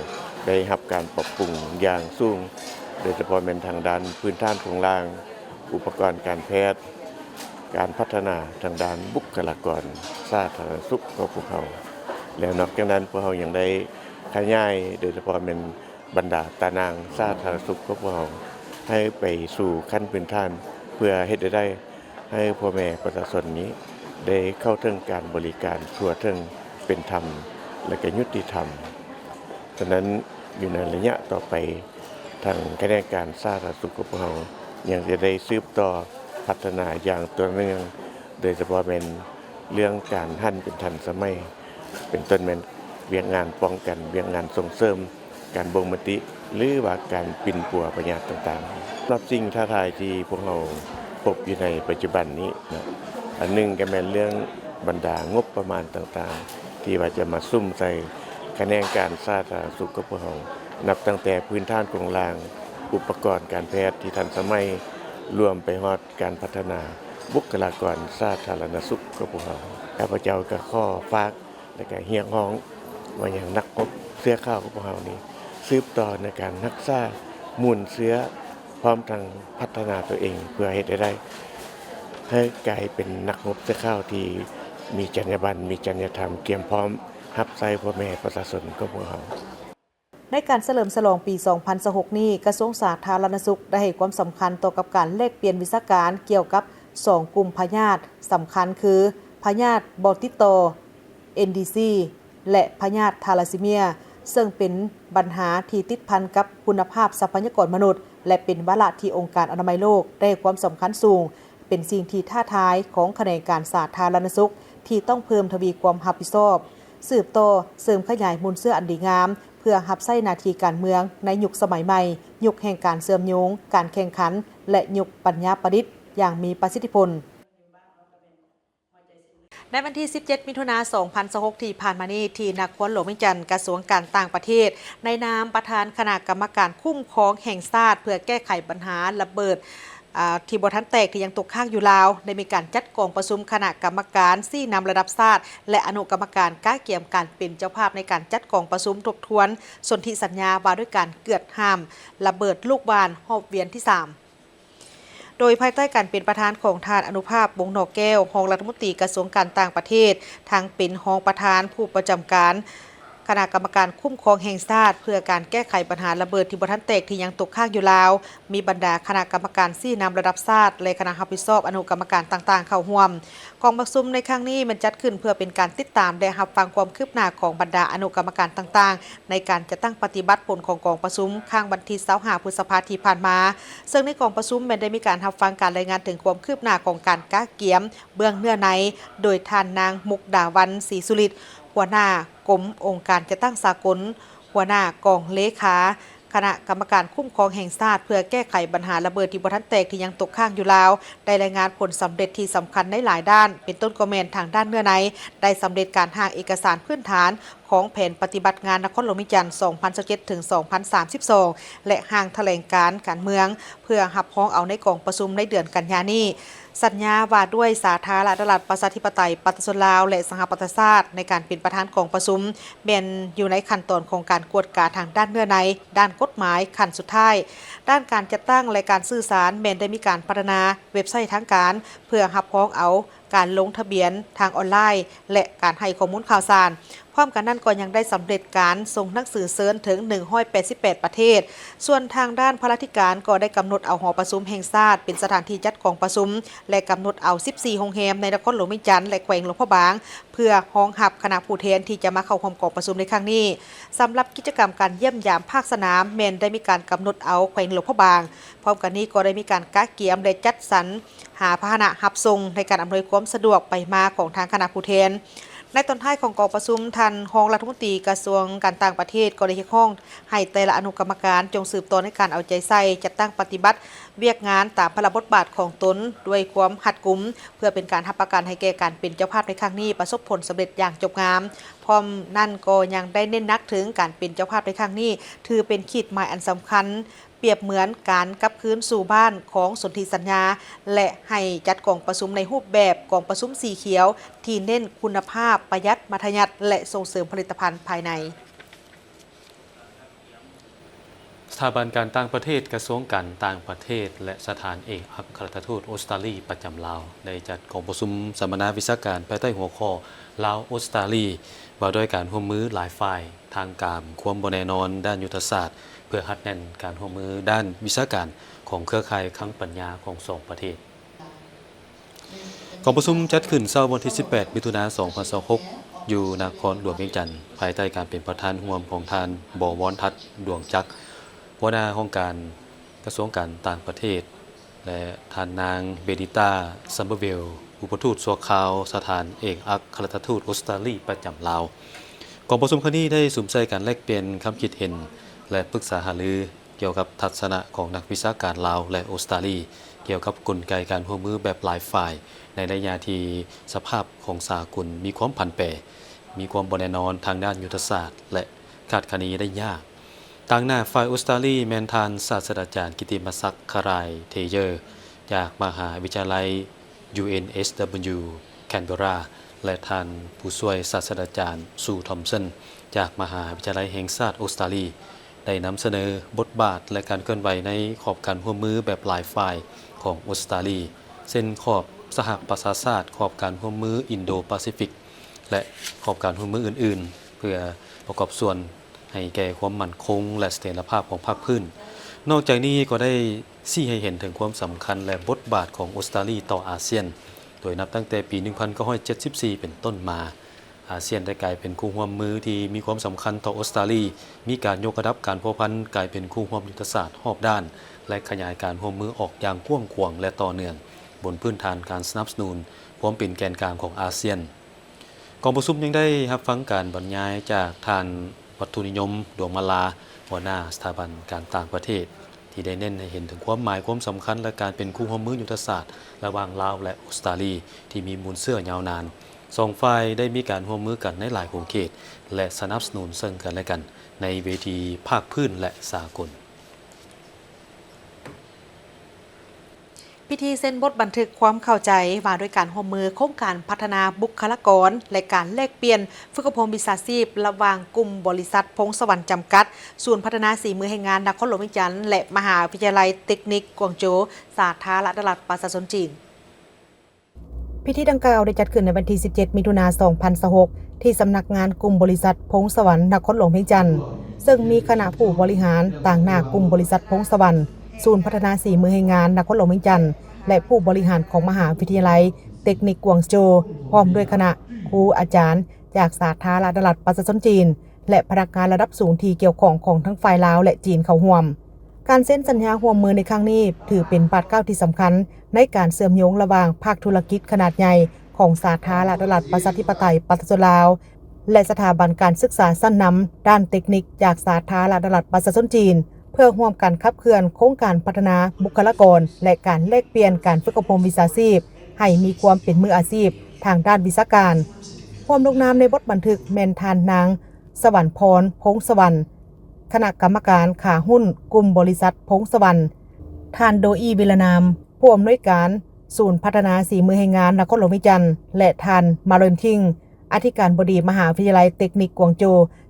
ໄດ້ຮັບການປັບປຸງຢ່າງສູງ, ໂດຍສະເພາະແມ່ນທາງດ້ານພື້ນຖານໂຄງລ່າງ, ອຸປະກອນການແພດ, ການພັດທະນາທາງດ້ານບຸກຄະລາກອນສາທາລະນະສຸກຂອງພວກເຮົາ. ແລ້ວນອກຈາກນັ້ນ, ພວກເຮົາຍັງໄດ້ຂະຫຍາຍ, ໂດຍສະເພາະແມ່ນບັນດາຕາໜ່າງສາທາລະນະສຸກຂອງພວກເຮົາ ໃຫ້ໄປສູ່ຂັ້ນພື້ນຖານ, ເພື່ອເຮັດໃຫ້ໄດ້ໃຫ້ພໍ່ແມ່ປະຊາຊົນນີ້ໄດ້ເຂົ້າເຖິງການບໍລິການທົ່ວເຖິງ, ເປັນທຳ ແລະ ກໍຍຸຕິທຳ. ສະນັ້ນ, ຢູ່ໃນໄລຍະຕໍ່ໄປ, ທາງຂະແໜງການສາທາລະນະສຸກຂອງພວກເຮົາຍັງຈະໄດ້ສືບຕໍ່ພັດທະນາຢ່າງຕໍ່ເນື່ອງ, ໂດຍສະເພາະແມ່ນເລື່ອງການຫັນເປັນທັນສະໄໝ, ເປັນຕົ້ນແມ່ນວຽກງານປ້ອງກັນ, ວຽກງານສົ່ງເສີມການບົ່ງມະຕິ ຫຼືວ່າການປິ່ນປົວພະຍາດຕ່າງໆ. ສຳລັບສິ່ງທ້າທາຍທີ່ພວກເຮົາພົບຢູ່ໃນປັດຈຸບັນນີ້ເນາະ, ອັນໜຶ່ງກໍແມ່ນເລື່ອງບັນດາງົບປະມານຕ່າງໆ ທີ່ວ່າຈະມາສຸມໃສ່ຂະແໜງການສາທາລະນະສຸກຂອງພວກເຮົາ, ນັບຕັ້ງແຕ່ພື້ນຖານໂຄງລ່າງ, ອຸປະກອນການແພດທີ່ທັນສະໄໝ, ລວມໄປຮອດການພັດທະນາບຸກຄະລາກອນສາທາລະນະສຸກຂອງພວກເຮົາ. ຂ້າພະເຈົ້າກໍຂໍຝາກ ແລະ ກໍຮຽກຮ້ອງມາຍັງນັກຮົບເສື້ອຂາວຂອງພວກເຮົານີ້, ສືບຕໍ່ໃນການຮັກສາມູນເຊື້ອ, ພ້ອມທັງພັດທະນາຕົວເອງ ເພື່ອເຮັດໃຫ້ໄດ້ ໃຫ້ກາຍເປັນນັກຮົບເສື້ອຂາວທີ່ມີຈັນຍາບັນ, ມີຈັນຍາທຳ, ກຽມພ້ອມຮັບໃຊ້ພໍ່ແມ່ປະຊາຊົນຂອງພວກເຮົາ. ໃນການສະເຫຼີມສະຫຼອງປີສອງພັນຊາວຫົກນີ້, ກະຊວງສາທາລະນະສຸກໄດ້ໃຫ້ຄວາມສຳຄັນຕໍ່ກັບການແລກປ່ຽນວິຊາການກ່ຽວກັບສອງກຸ່ມພະຍາດສຳຄັນຄື ພະຍາດບໍ່ຕິດຕໍ່ ເອັນດີຊີ ແລະ ພະຍາດທາລາຊີເມຍ, ເຊິ່ງເປັນບັນຫາທີ່ຕິດພັນກັບຄຸນນະພາບຊັບພະຍາກອນມະນຸດ ແລະ ເປັນວາລະທີ່ອົງການອະນາໄມໂລກໄດ້ໃຫ້ຄວາມສຳຄັນສູງ. ເປັນສິ່ງທີ່ທ້າທາຍຂອງຂະແໜງການສາທາລະນະສຸກທີ່ຕ້ອງເພີ່ມທະວີຄວາມຮັບຜິດຊອບ, ສືບຕໍ່ເສີມຂະຫຍາຍມູນເຊື້ອອັນດີງາມ ເພື່ອຮັບໃຊ້ໜ້າທີ່ການເມືອງໃນຍຸກສະໄໝໃໝ່, ຍຸກແຫ່ງການເຊື່ອມໂຍງ, ການແຂ່ງຂັນ ແລະ ຍຸກປັນຍາປະດິດຢ່າງມີປະສິດທິຜົນ. ໃນວັນທີສິບເຈັດ ມິຖຸນາ ສອງພັນຊາວຫົກທີ່ຜ່ານມານີ້ ທີ່ນະຄອນຫຼວງວຽງຈັນ, ກະຊວງການຕ່າງປະເທດ ໃນນາມປະທານຄະນະກຳມະການຄຸ້ມຄອງແຫ່ງຊາດ ເພື່ອແກ້ໄຂບັນຫາລະເບີດ ອາ ທີ່ບໍ່ທັນແຕກທີ່ຍັງຕົກຄ້າງຢູ່ລາວ ໄດ້ມີການຈັດກອງປະຊຸມຄະນະກຳມະການຊີ້ນຳລະດັບຊາດ ແລະ ອະນຸກຳມະການກະກຽມການເປັນເຈົ້າພາບໃນການຈັດກອງປະຊຸມທົບທວນສົນທິສັນຍາວ່າດ້ວຍການກວດຫ້າມລະເບີດລູກຫວ່ານຮອບວຽນທີສາມ ໂດຍພາຍໃຕ້ການເປັນປະທານຂອງທ່ານ ອະນຸພາບ ວົງໜໍແກ້ວ ຮອງລັດຖະມົນຕີກະຊວງການຕ່າງປະເທດ, ທັງເປັນຮອງປະທານຜູ້ປະຈຳການ ຄະນະກຳມະການຄຸ້ມຄອງແຫ່ງຊາດ ເພື່ອການແກ້ໄຂບັນຫາລະເບີດທີ່ບໍ່ທັນແຕກທີ່ຍັງຕົກຄ້າງຢູ່ລາວ, ມີບັນດາຄະນະກຳມະການຊີ້ນຳລະດັບຊາດ ແລະ ຄະນະຮັບຜິດຊອບອະນຸກຳມະການຕ່າງໆເຂົ້າຮ່ວມ. ກອງປະຊຸມໃນຄັ້ງນີ້ແມ່ນຈັດຂຶ້ນເພື່ອເປັນການຕິດຕາມ ແລະ ຮັບຟັງຄວາມຄືບໜ້າຂອງບັນດາອະນຸກຳມະການຕ່າງໆ ໃນການຈັດຕັ້ງປະຕິບັດຜົນຂອງກອງປະຊຸມຄັ້ງວັນທີຊາວຫ້າ ພຶດສະພາທີ່ຜ່ານມາ, ເຊິ່ງໃນກອງປະຊຸມແມ່ນໄດ້ມີການຮັບຟັງການລາຍງານເຖິງຄວາມຄືບໜ້າຂອງການກະກຽມເບື້ອງເນື້ອໃນ ໂດຍທ່ານນາງ ມຸກດາວັນ ສີສຸລິດ ຫົວໜ້າ ກົມອົງການຈັດຕັ້ງສາກົນ, ຫົວໜ້າກອງເລຂາຄະນະກຳມະການຄຸ້ມຄອງແຫ່ງຊາດ ເພື່ອແກ້ໄຂບັນຫາລະເບີດທີ່ບໍ່ທັນແຕກທີ່ຍັງຕົກຄ້າງຢູ່ລາວ ໄດ້ລາຍງານຜົນສຳເລັດທີ່ສຳຄັນໃນຫຼາຍດ້ານ, ເປັນຕົ້ນກໍແມ່ນທາງດ້ານເນື້ອໃນ ໄດ້ສຳເລັດການຮ່າງເອກະສານພື້ນຖານຂອງແຜນປະຕິບັດງານນະຄອນຫຼວງວຽງຈັນ ສອງພັນຊາວເຈັດ ເຖິງ ສອງພັນສາມສິບສອງ ແລະ ຮ່າງຖະແຫຼງການການເມືອງ ເພື່ອຮັບຮອງເອົາໃນກອງປະຊຸມໃນເດືອນກັນຍານີ້. ສັນຍາວ່າດ້ວຍສາທາລະນະລັດ ປະຊາທິປະໄຕ ປະຊາຊົນລາວ ແລະ ສະຫະປະຊາຊາດ ໃນການເປັນປະທານກອງປະຊຸມ ແມ່ນຢູ່ໃນຂັ້ນຕອນຂອງການກວດກາທາງດ້ານເນື້ອໃນ, ດ້ານກົດໝາຍຂັ້ນສຸດທ້າຍ. ດ້ານການຈັດຕັ້ງ ແລະ ການສື່ສານ ແມ່ນໄດ້ມີການພັດທະນາເວັບໄຊທາງການ ເພື່ອຮັບຮອງເອົາການລົງທະບຽນທາງອອນລາຍ ແລະ ການໃຫ້ຂໍ້ມູນຂ່າວສານ. ພ້ອມກັນນັ້ນກໍຍັງໄດ້ສຳເລັດການສົ່ງໜັງສືເຊີນເຖິງໜຶ່ງຮ້ອຍແປດສິບແປດປະເທດ. ສ່ວນທາງດ້ານພະລາທິການກໍໄດ້ກຳນົດເອົາຫໍປະຊຸມແຫ່ງຊາດເປັນສະຖານທີ່ຈັດກອງປະຊຸມ ແລະ ກຳນົດເອົາສິບສີ່ໂຮງແຮມໃນນະຄອນຫຼວງວຽງຈັນ ແລະ ແຂວງຫຼວງພະບາງ ເພື່ອຮອງຮັບຄະນະຜູ້ແທນທີ່ຈະມາເຂົ້າຮ່ວມກອງປະຊຸມໃນຄັ້ງນີ້. ສຳລັບກິດຈະກຳການຢ້ຽມຢາມພາກສະໜາມ ແມ່ນໄດ້ມີການກຳນົດເອົາແຂວງຫຼວງພະບາງ. ພ້ອມກັນນີ້ກໍໄດ້ມີການກະກຽມ ແລະ ຈັດສັນ ຫາພາຫະນະຮັບສົ່ງໃນການອຳນວຍຄວາມສະດວກໄປມາຂອງທາງຄະນະຜູ້ແທນ. ໃນຕອນທ້າຍຂອງກອງປະຊຸມ, ທ່ານຮອງລັດຖະມົນຕີກະຊວງການຕ່າງປະເທດກໍໄດ້ຮຽກຮ້ອງໃຫ້ແຕ່ລະອະນຸກຳມະການຈົ່ງສືບຕໍ່ໃນການເອົາໃຈໃສ່ຈັດຕັ້ງປະຕິບັດວຽກງານຕາມພາລະບົດບາດຂອງຕົນດ້ວຍຄວາມຮັດກຸມ, ເພື່ອເປັນການຮັບປະກັນໃຫ້ແກ່ການເປັນເຈົ້າພາບໃນຄັ້ງນີ້ປະສົບຜົນສຳເລັດຢ່າງຈົບງາມ. ພ້ອມນັ້ນກໍຍັງໄດ້ເນັ້ນໜັກເຖິງການເປັນເຈົ້າພາບໃນຄັ້ງນີ້ ຖືເປັນຂີດໝາຍອັນສຳຄັນ ປຽບເໝືອນການກັບຄືນສູ່ບ້ານຂອງສົນທິສັນຍາ ແລະ ໃຫ້ຈັດກອງປະຊຸມໃນຮູບແບບກອງປະຊຸມສີຂຽວ ທີ່ເນັ້ນຄຸນນະພາບ, ປະຢັດ, ມັດທະຍັດ ແລະ ສົ່ງເສີມຜະລິດຕະພັນພາຍໃນ. ສະຖາບັນການຕ່າງປະເທດ, ກະຊວງການຕ່າງປະເທດ ແລະ ສະຖານເອກອັກຄະລັດຖະທູດອົດສະຕາລີປະຈຳລາວ ໄດ້ຈັດກອງປະຊຸມສຳມະນາວິຊາການພາຍໃຕ້ຫົວຂໍ້ ລາວ-ອົດສະຕາລີ ວ່າດ້ວຍການຮ່ວມມືຫຼາຍຝ່າຍ ທ່າມກາງຄວາມບໍ່ແນ່ນອນດ້ານຍຸດທະສາດ ເພື່ອຮັດແໜ້ນການຮ່ວມມືດ້ານວິຊາການຂອງເຄືອຂ່າຍຄັງປັນຍາຂອງສອງປະເທດ. ກອງປະຊຸມຈັດຂຶ້ນເຊົ້າວັນທີສິບແປດ ມິຖຸນາ ສອງພັນຊາວຫົກ ຢູ່ນະຄອນຫຼວງວຽງຈັນ, ພາຍໃຕ້ການເປັນປະທານຮ່ວມຂອງທ່ານ ບໍວອນທັດ ດວງຈັກ ຫົວໜ້າຫ້ອງການກະຊວງການຕ່າງປະເທດ ແລະ ທ່ານນາງ ເບນິຕາ ຊັມເບີເວລ ອຸປະທູດຊົ່ວຄາວສະຖານເອກອັກຄະລັດຖະທູດອົດສະຕາລີປະຈຳລາວ. ກອງປະຊຸມຄັ້ງນີ້ໄດ້ສຸມໃສ່ການແລກປ່ຽນຄຳຄິດເຫັນ ແລະ ປຶກສາຫາລືກ່ຽວກັບທັດສະນະຂອງນັກວິຊາການລາວ ແລະ ອົດສະຕາລີ ກ່ຽວກັບກົນໄກການຮ່ວມມືແບບຫຼາຍຝ່າຍ ໃນໄລຍະທີ່ສະພາບຂອງສາກົນມີຄວາມຜັນແປ, ມີຄວາມບໍ່ແນ່ນອນທາງດ້ານຍຸດທະສາດ ແລະ ຄາດຄະເນໄດ້ຍາກ. ຕາງໜ້າຝ່າຍອົດສະຕາລີແມ່ນທ່ານສາດສະດາຈານ ກິດຕິມະສັກ ຄະລາຍເທເຢີ ຈາກມະຫາວິທະຍາໄລ ຢູເອັນເອັສດັບເບິນຢູ ແຄນເບຣາ ແລະ ທ່ານຜູ້ຊ່ວຍສາດສະດາຈານ ຊູ ທອມສັນ ຈາກມະຫາວິທະຍາໄລແຫ່ງຊາດອົດສະຕາລີ ໄດ້ນຳສະເໜີບົດບາດ ແລະ ການເຄື່ອນໄຫວໃນຂອບການຮ່ວມມືແບບຫຼາຍຝ່າຍຂອງອົດສະຕາລີ ເຊັ່ນ ຂອບ ສະຫະປະຊາຊາດ, ຂອບການຮ່ວມມືອິນໂດປາຊີຟິກ ແລະ ຂອບການຮ່ວມມືອື່ນໆ ເພື່ອປະກອບສ່ວນໃຫ້ແກ່ຄວາມໝັ້ນຄົງ ແລະ ສະຖຽນລະພາບຂອງພາກພື້ນ. ນອກຈາກນີ້ກໍໄດ້ຊີ້ໃຫ້ເຫັນເຖິງຄວາມສຳຄັນ ແລະ ບົດບາດຂອງອົດສະຕາລີຕໍ່ອາຊຽນ, ໂດຍນັບຕັ້ງແຕ່ປີໜຶ່ງພັນເກົ້າຮ້ອຍເຈັດສິບສີ່ເປັນຕົ້ນມາ, ອາຊຽນໄດ້ກາຍເປັນຄູ່ຮ່ວມມືທີ່ມີຄວາມສຳຄັນຕໍ່ອົດສະຕາລີ, ມີການຍົກລະດັບການພົວພັນກາຍເປັນຄູ່ຮ່ວມຍຸດທະສາດຮອບດ້ານ ແລະ ຂະຫຍາຍການຮ່ວມມືອອກຢ່າງກວ້າງຂວາງ ແລະ ຕໍ່ເນື່ອງ ບົນພື້ນຖານການສະໜັບສະໜູນຄວາມເປັນແກນກາງຂອງອາຊຽນ. ກອງປະຊຸມຍັງໄດ້ຮັບຟັງການບັນຍາຍຈາກທ່ານ ວັດຖຸນິຍົມ ດວງມາລາ, ຫົວໜ້າສະຖາບັນການຕ່າງປະເທດ, ທີ່ໄດ້ເນັ້ນໃຫ້ເຫັນເຖິງຄວາມໝາຍຄວາມສຳຄັນ ແລະ ການເປັນຄູ່ຮ່ວມມືຍຸດທະສາດລະຫວ່າງລາວ ແລະ ອົດສະຕາລີ ທີ່ມີມູນເຊື້ອຍາວນານ. ສອງຝ່າຍໄດ້ມີການຮ່ວມມືກັນໃນຫຼາຍຂົງເຂດ ແລະ ສະໜັບສະໜູນເຊິ່ງກັນ ແລະ ກັນໃນເວທີພາກພື້ນ ແລະ ສາກົນ. ພິທີເຊັນບົດບັນທຶກຄວາມເຂົ້າໃຈວ່າດ້ວຍການຮ່ວມມືໂຄງການພັດທະນາບຸກຄະລາກອນ ແລະ ການແລກປ່ຽນຝຶກອົບຮົມວິຊາຊີບ ລະຫວ່າງກຸ່ມບໍລິສັດພົງສະຫວັນຈຳກັດ, ສູນພັດທະນາສີມືແຮງງານນະຄອນຫຼວງວຽງຈັນ ແລະ ມະຫາວິທະຍາໄລເຕັກນິກກວາງໂຈ, ສາທາລະນະລັດປະຊາຊົນຈີນ. ພິທີດັ່ງກ່າວໄດ້ຈັດຂຶ້ນໃນວັນທີສິບເຈັດ ມິຖຸນາ ສອງພັນຊາວຫົກ ທີ່ສຳນັກງານກຸ່ມບໍລິສັດພົງສະຫວັນນະຄອນຫຼວງວຽງຈັນ, ເຊິ່ງມີຄະນະຜູ້ບໍລິຫານຕາງໜ້າກຸ່ມບໍລິສັດພົງສະຫວັນ, ສູນພັດທະນາສີມືແຮງງານນະຄອນຫຼວງວຽງຈັນ ແລະ ຜູ້ບໍລິຫານຂອງມະຫາວິທະຍາໄລເຕັກນິກກວາງໂຈ, ພ້ອມດ້ວຍຄະນະຄູອາຈານຈາກສາທາລະນະລັດປະຊາຊົນຈີນ ແລະ ພະນັກງານລະດັບສູງທີ່ກ່ຽວຂ້ອງຂອງທັງຝ່າຍລາວ ແລະ ຈີນເຂົ້າຮ່ວມ. ການເຊັນສັນຍາຮ່ວມມືໃນຄັ້ງນີ້ ຖືເປັນບາດກ້າວທີ່ສຳຄັນໃນການເຊື່ອມໂຍງລະຫວ່າງພາກທຸລະກິດຂະໜາດໃຫຍ່ຂອງສາທາລະນະລັດປະຊາທິປະໄຕປະຊາຊົນລາວ ແລະ ສະຖາບັນການສຶກສາຊັ້ນນຳດ້ານເຕັກນິກຈາກສາທາລະນະລັດປະຊາຊົນຈີນ, ເພື່ອຮ່ວມກັນຂັບເຄື່ອນໂຄງການພັດທະນາບຸກຄະລາກອນ ແລະ ການແລກປ່ຽນການຝຶກອົບຮົມວິຊາຊີບໃຫ້ມີຄວາມເປັນມືອາຊີບທາງດ້ານວິຊາການ. ຮ່ວມລົງນາມໃນບົດບັນທຶກແມ່ນທ່ານນາງ ສະຫວັນພອນ ພົງສະຫວັນ, ຄະນະກຳມະການຂາຫຸ້ນກຸ່ມບໍລິສັດພົງສະຫວັນ, ທ່ານ ໂດອີ ວິລະນາມ, ຜູ້ອຳນວຍການສູນພັດທະນາສີມືແຮງງານນະຄອນຫຼວງວຽງຈັນ ແລະ ທ່ານ ມາເຣນ ທິງ, ອະທິການບໍດີມະຫາວິທະຍາໄລເຕັກນິກກວາງໂຈ,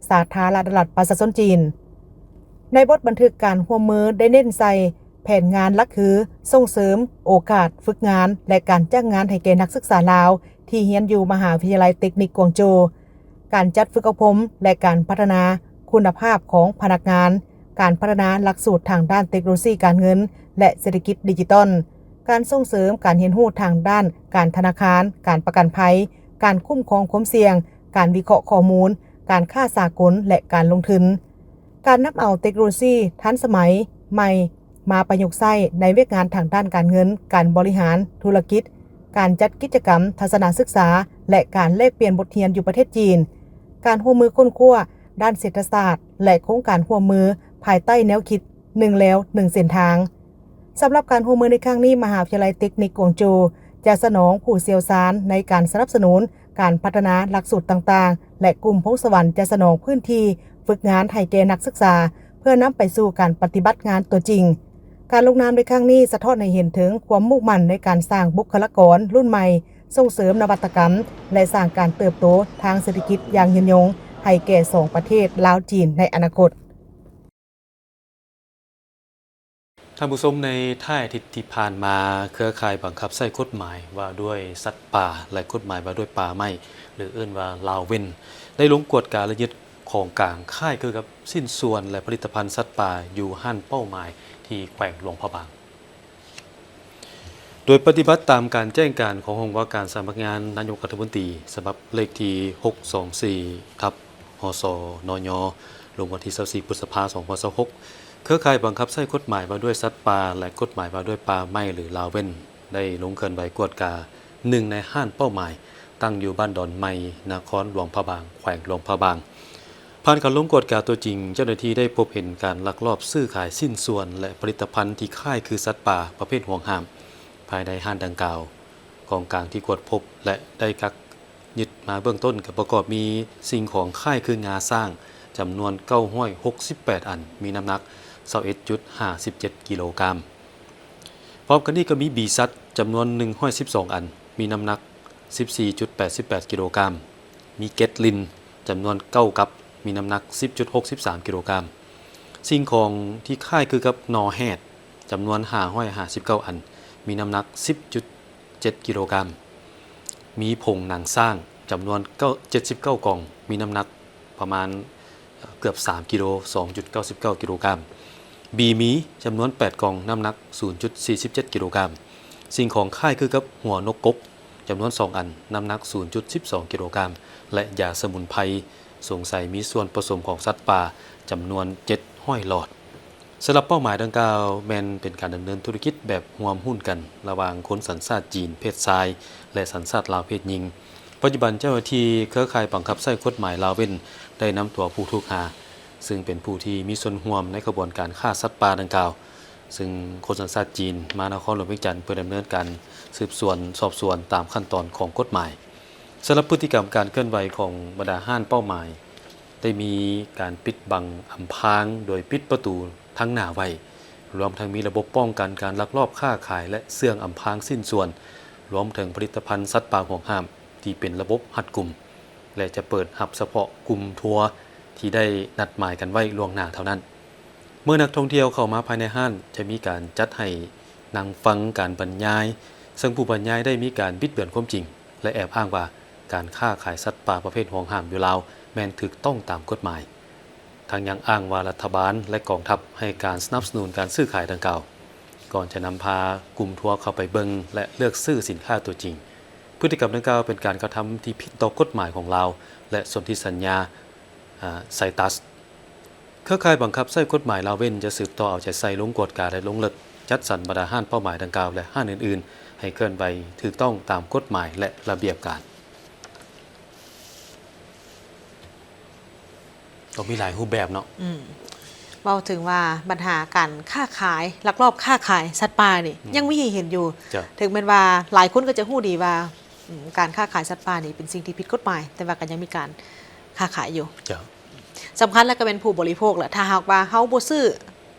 ສາທາລະນະລັດປະຊາຊົນຈີນ. ໃນບົດບັນທຶກການຮ່ວມມືໄດ້ເນັ້ນໃສ່ແຜນງານຫຼັກຄື ສົ່ງເສີມໂອກາດຝຶກງານ ແລະ ການຈ້າງງານໃຫ້ແກ່ນັກສຶກສາລາວທີ່ຮຽນຢູ່ມະຫາວິທະຍາໄລເຕັກນິກກວາງໂຈ, ການຈັດຝຶກອົບຮົມ ແລະ ການພັດທະນາຄຸນນະພາບຂອງພະນັກງານ, ການພັດທະນາຫຼັກສູດທາງດ້ານເຕັກໂນໂລຊີການເງິນ ແລະ ເສດຖະກິດດິຈິຕອນ, ການສົ່ງເສີມການຮຽນຮູ້ທາງດ້ານການທະນາຄານ, ການປະກັນໄພ, ການຄຸ້ມຄອງຄວາມສ່ຽງ, ການວິເຄາະຂໍ້ມູນ, ການຄ້າສາກົນ ແລະ ການລົງທຶນ. ການນຳເອົາເຕັກໂນໂລຊີທັນສະໄໝໃໝ່ມາປະຍຸກໃຊ້ໃນວຽກງານທາງດ້ານການເງິນ, ການບໍລິຫານທຸລະກິດ, ການຈັດກິດຈະກຳທັດສະນະສຶກສາ ແລະ ການແລກປ່ຽນບົດຮຽນຢູ່ປະເທດຈີນ, ການຮ່ວມມືຄົ້ນຄວ້າດ້ານເສດຖະສາດ ແລະ ໂຄງການຮ່ວມມືພາຍໃຕ້ແນວຄິດໜຶ່ງແລວໜຶ່ງເສັ້ນທາງ. ສຳລັບການຮ່ວມມືໃນຄັ້ງນີ້, ມະຫາວິທະຍາໄລເຕັກນິກກວາງໂຈຈະສະໜອງຜູ້ຊ່ຽວຊານໃນການສະໜັບສະໜູນການພັດທະນາຫຼັກສູດຕ່າງໆ ແລະ ກຸ່ມພົງສະຫວັນຈະສະໜອງພື້ນທີ່ຝຶກງານໃຫ້ແກ່ນັກສຶກສາ ເພື່ອນຳໄປສູ່ການປະຕິບັດງານຕົວຈິງ. ການລົງນາມໃນຄັ້ງນີ້ສະທ້ອນໃຫ້ເຫັນເຖິງຄວາມມຸ່ງໝັ້ນໃນການສ້າງບຸກຄະລາກອນລຸ້ນໃໝ່, ສົ່ງເສີມນະວັດຕະກຳ ແລະ ສ້າງການເຕີບໂຕທາງເສດຖະກິດຢ່າງຍືນຍົງໃຫ້ແກ່ສອງປະເທດລາວ-ຈີນໃນອະນາຄົດ. ທ່ານຜູ້ຊົມ, ໃນທ້າຍອາທິດທີ່ຜ່ານມາ, ເຄືອຂ່າຍບັງຄັບໃຊ້ກົດໝາຍວ່າດ້ວຍສັດປ່າ ແລະ ກົດໝາຍວ່າດ້ວຍປ່າໄມ້ ຫຼື ເອີ້ນວ່າລາວເວັນ ໄດ້ລົງກວດກາ ແລະ ຍຶດຂອງກາງຄ້າຍຄືກັບຊິ້ນສ່ວນ ແລະ ຜະລິດຕະພັນສັດປ່າຢູ່ຮ້ານເປົ້າໝາຍທີ່ແຂວງຫຼວງພະບາງ. ໂດຍປະຕິບັດຕາມການແຈ້ງການຂອງຫ້ອງວ່າການສຳນັກງານນາຍົກລັດຖະມົນຕີ ສະບັບເລກທີຫົກສອງສີ່ ທັບ ຫສ ນຍ ລົງວັນທີຊາວສີ່ ພຶດສະພາ ສອງພັນຊາວຫົກ, ເຄືອຂ່າຍບັງຄັບໃຊ້ກົດໝາຍວ່າດ້ວຍສັດປ່າ ແລະ ກົດໝາຍວ່າດ້ວຍປ່າໄມ້ ຫຼື ລາວເວັນ ໄດ້ລົງເຄື່ອນໄຫວກວດກາໜຶ່ງໃນຮ້ານເປົ້າໝາຍ ຕັ້ງຢູ່ບ້ານດອນໃໝ່ ນະຄອນຫຼວງພະບາງ, ແຂວງຫຼວງພະບາງ. ຜ່ານການລົງກວດກາຕົວຈິງ, ເຈົ້າໜ້າທີ່ໄດ້ພົບເຫັນການລັກລອບຊື້ຂາຍຊິ້ນສ່ວນ ແລະ ຜະລິດຕະພັນທີ່ຄ້າຍຄືສັດປ່າປະເພດຫວງຫ້າມ ພາຍໃນຮ້ານດັ່ງກ່າວ. ຂອງກາງທີ່ກວດພົບ ແລະ ໄດ້ກັກຍຶດມາເບື້ອງຕົ້ນ ກໍປະກອບມີສິ່ງຂອງຄ້າຍຄືງາຊ້າງ ຈຳນວນເກົ້າຮ້ອຍຫົກສິບແປດອັນ, ມີນ້ຳໜັກຊາວເອັດຈຸດຫ້າສິບເຈັດກິໂລກຣາມ. ພ້ອມກັນນີ້ກໍມີບີສັດ ຈຳນວນໜຶ່ງຮ້ອຍສິບສອງອັນ, ມີນ້ຳໜັກສິບສີ່ຈຸດແປດສິບແປດກິໂລກຣາມ, ມີເກັດລິນ ຈຳນວນເກົ້າກັບ, ມີນ້ຳໜັກສິບຈຸດຫົກສິບສາມກິໂລກຣາມ. ສິ່ງຂອງທີ່ຄ້າຍຄືກັບໜໍ່ແຮດ ຈຳນວນຫ້າຮ້ອຍຫ້າສິບເກົ້າອັນ, ມີນ້ຳໜັກສິບຈຸດ ເຈັດກິໂລກຣາມ, ມີຜົງໜັງຊ້າງຈຳນວນເກົ້າ ເຈັດສິບເກົ້າກ່ອງ ມີນ້ຳໜັກປະມານ ເອີ່ ເກືອບສາມກິໂລ ສອງຈຸດເກົ້າສິບເກົ້າກິໂລກຣາມ, ບີໝີຈຳນວນແປດກ່ອງ ນ້ຳໜັກສູນຈຸດສີ່ສິບເຈັດກິໂລກຣາມ, ສິ່ງຂອງຄ້າຍຄືກັບຫົວນົກກົກຈຳນວນສອງອັນ ນ້ຳໜັກສູນຈຸດສິບສອງກິໂລກຣາມ ແລະ ຢາສະໝຸນໄພສົງໄສມີສ່ວນປະສົມຂອງສັດປ່າຈຳນວນເຈັດຮ້ອຍຫຼອດ. ສຳລັບເປົ້າໝາຍດັ່ງກ່າວ ແມ່ນເປັນການດຳເນີນທຸລະກິດແບບຮ່ວມຮຸ້ນກັນລະຫວ່າງຄົນສັນຊາດຈີນເພດຊາຍ ແລະ ສັນຊາດລາວເພດຍິງ. ປັດຈຸບັນເຈົ້າໜ້າທີ່ເຄືອຂ່າຍບັງຄັບໃຊ້ກົດໝາຍລາວເວັ້ນ ໄດ້ນຳຕົວຜູ້ຖືກຫາ ຊຶ່ງເປັນຜູ້ທີ່ມີສ່ວນຮ່ວມໃນຂະບວນການຄ້າສັດປ່າດັ່ງກ່າວ, ຊຶ່ງຄົນສັນຊາດຈີນມານະຄອນຫຼວງວຽງຈັນ ເພື່ອດຳເນີນການສືບສວນສອບສວນຕາມຂັ້ນຕອນຂອງກົດໝາຍ. ສຳລັບພຶດຕິກຳການເຄື່ອນໄຫວຂອງບັນດາຮ້ານເປົ້າໝາຍ ໄດ້ມີການປິດບັງອຳພາງໂດຍປິດປະຕູທາງໜ້າໄວ້, ລວມທັງມີລະບົບປ້ອງກັນການລັກລອບຄ້າຂາຍ ແລະ ເຊື່ອງອຳພາງຊິ້ນສ່ວນ, ລວມເຖິງຜະລິດຕະພັນສັດປ່າຫວງຫ້າມທີ່ເປັນລະບົບຮັດກຸມ ແລະ ຈະເປີດຮັບສະເພາະກຸ່ມທົວທີ່ໄດ້ນັດໝາຍກັນໄວ້ລ່ວງໜ້າເທົ່ານັ້ນ. ເມື່ອນັກທ່ອງທ່ຽວເຂົ້າມາພາຍໃນຮ້ານ ຈະມີການຈັດໃຫ້ນັ່ງຟັງການບັນຍາຍ, ເຊິ່ງຜູ້ບັນຍາຍໄດ້ມີການບິດເບືອນຄວາມຈິງ ແລະ ແອບອ້າງວ່າການຄ້າຂາຍສັດປ່າປະເພດຫວງຫ້າມຢູ່ລາວແມ່ນຖືກຕ້ອງຕາມກົດໝາຍ, ທັງຍັງອ້າງວ່າລັດຖະບານ ແລະ ກອງທັບໃຫ້ການສະໜັບສະໜູນການຊື້ຂາຍດັ່ງກ່າວ, ກ່ອນຈະນຳພາກຸ່ມທົວເຂົ້າໄປເບິ່ງ ແລະ ເລືອກຊື້ສິນຄ້າຕົວຈິງ. ພຶດຕິກຳດັ່ງກ່າວເປັນການກະທຳທີ່ຜິດຕໍ່ກົດໝາຍຂອງລາວ ແລະ ສົນທິສັນຍາ ອາ ໄຊຕັສ. ເຄືອຂ່າຍບັງຄັບໃຊ້ກົດໝາຍລາວເວັ້ນ ຈະສືບຕໍ່ເອົາໃຈໃສ່ລົງກວດກາ ແລະ ລົງເລິກຈັດສັນບັນດາຮ້ານເປົ້າໝາຍດັ່ງກ່າວ ແລະ ຮ້ານອື່ນໆ ໃຫ້ເຄື່ອນໄຫວຖືກຕ້ອງຕາມກົດໝາຍ ແລະ ລະບຽບການ. ກໍມີຫຼາຍຮູບແບບເນາະ. ອືມ ເວົ້າເຖິງວ່າບັນຫາການຄ້າຂາຍ ລັກລອບຄ້າຂາຍສັດປ່ານີ້ ອືມ ຍັງມີໃຫ້ເຫັນຢູ່. ເຖິງແມ່ນວ່າຫຼາຍຄົນກໍຈະຮູ້ດີວ່າ ອືມ ການຄ້າຂາຍສັດປ່ານີ້ເປັນສິ່ງທີ່ຜິດກົດໝາຍ, ແຕ່ວ່າກໍຍັງມີການຄ້າຂາຍຢູ່. ສຳຄັນແລ້ວກໍແມ່ນຜູ້ບໍລິໂພກແຫຼະ, ຖ້າຫາກວ່າເຮົາບໍ່ຊື້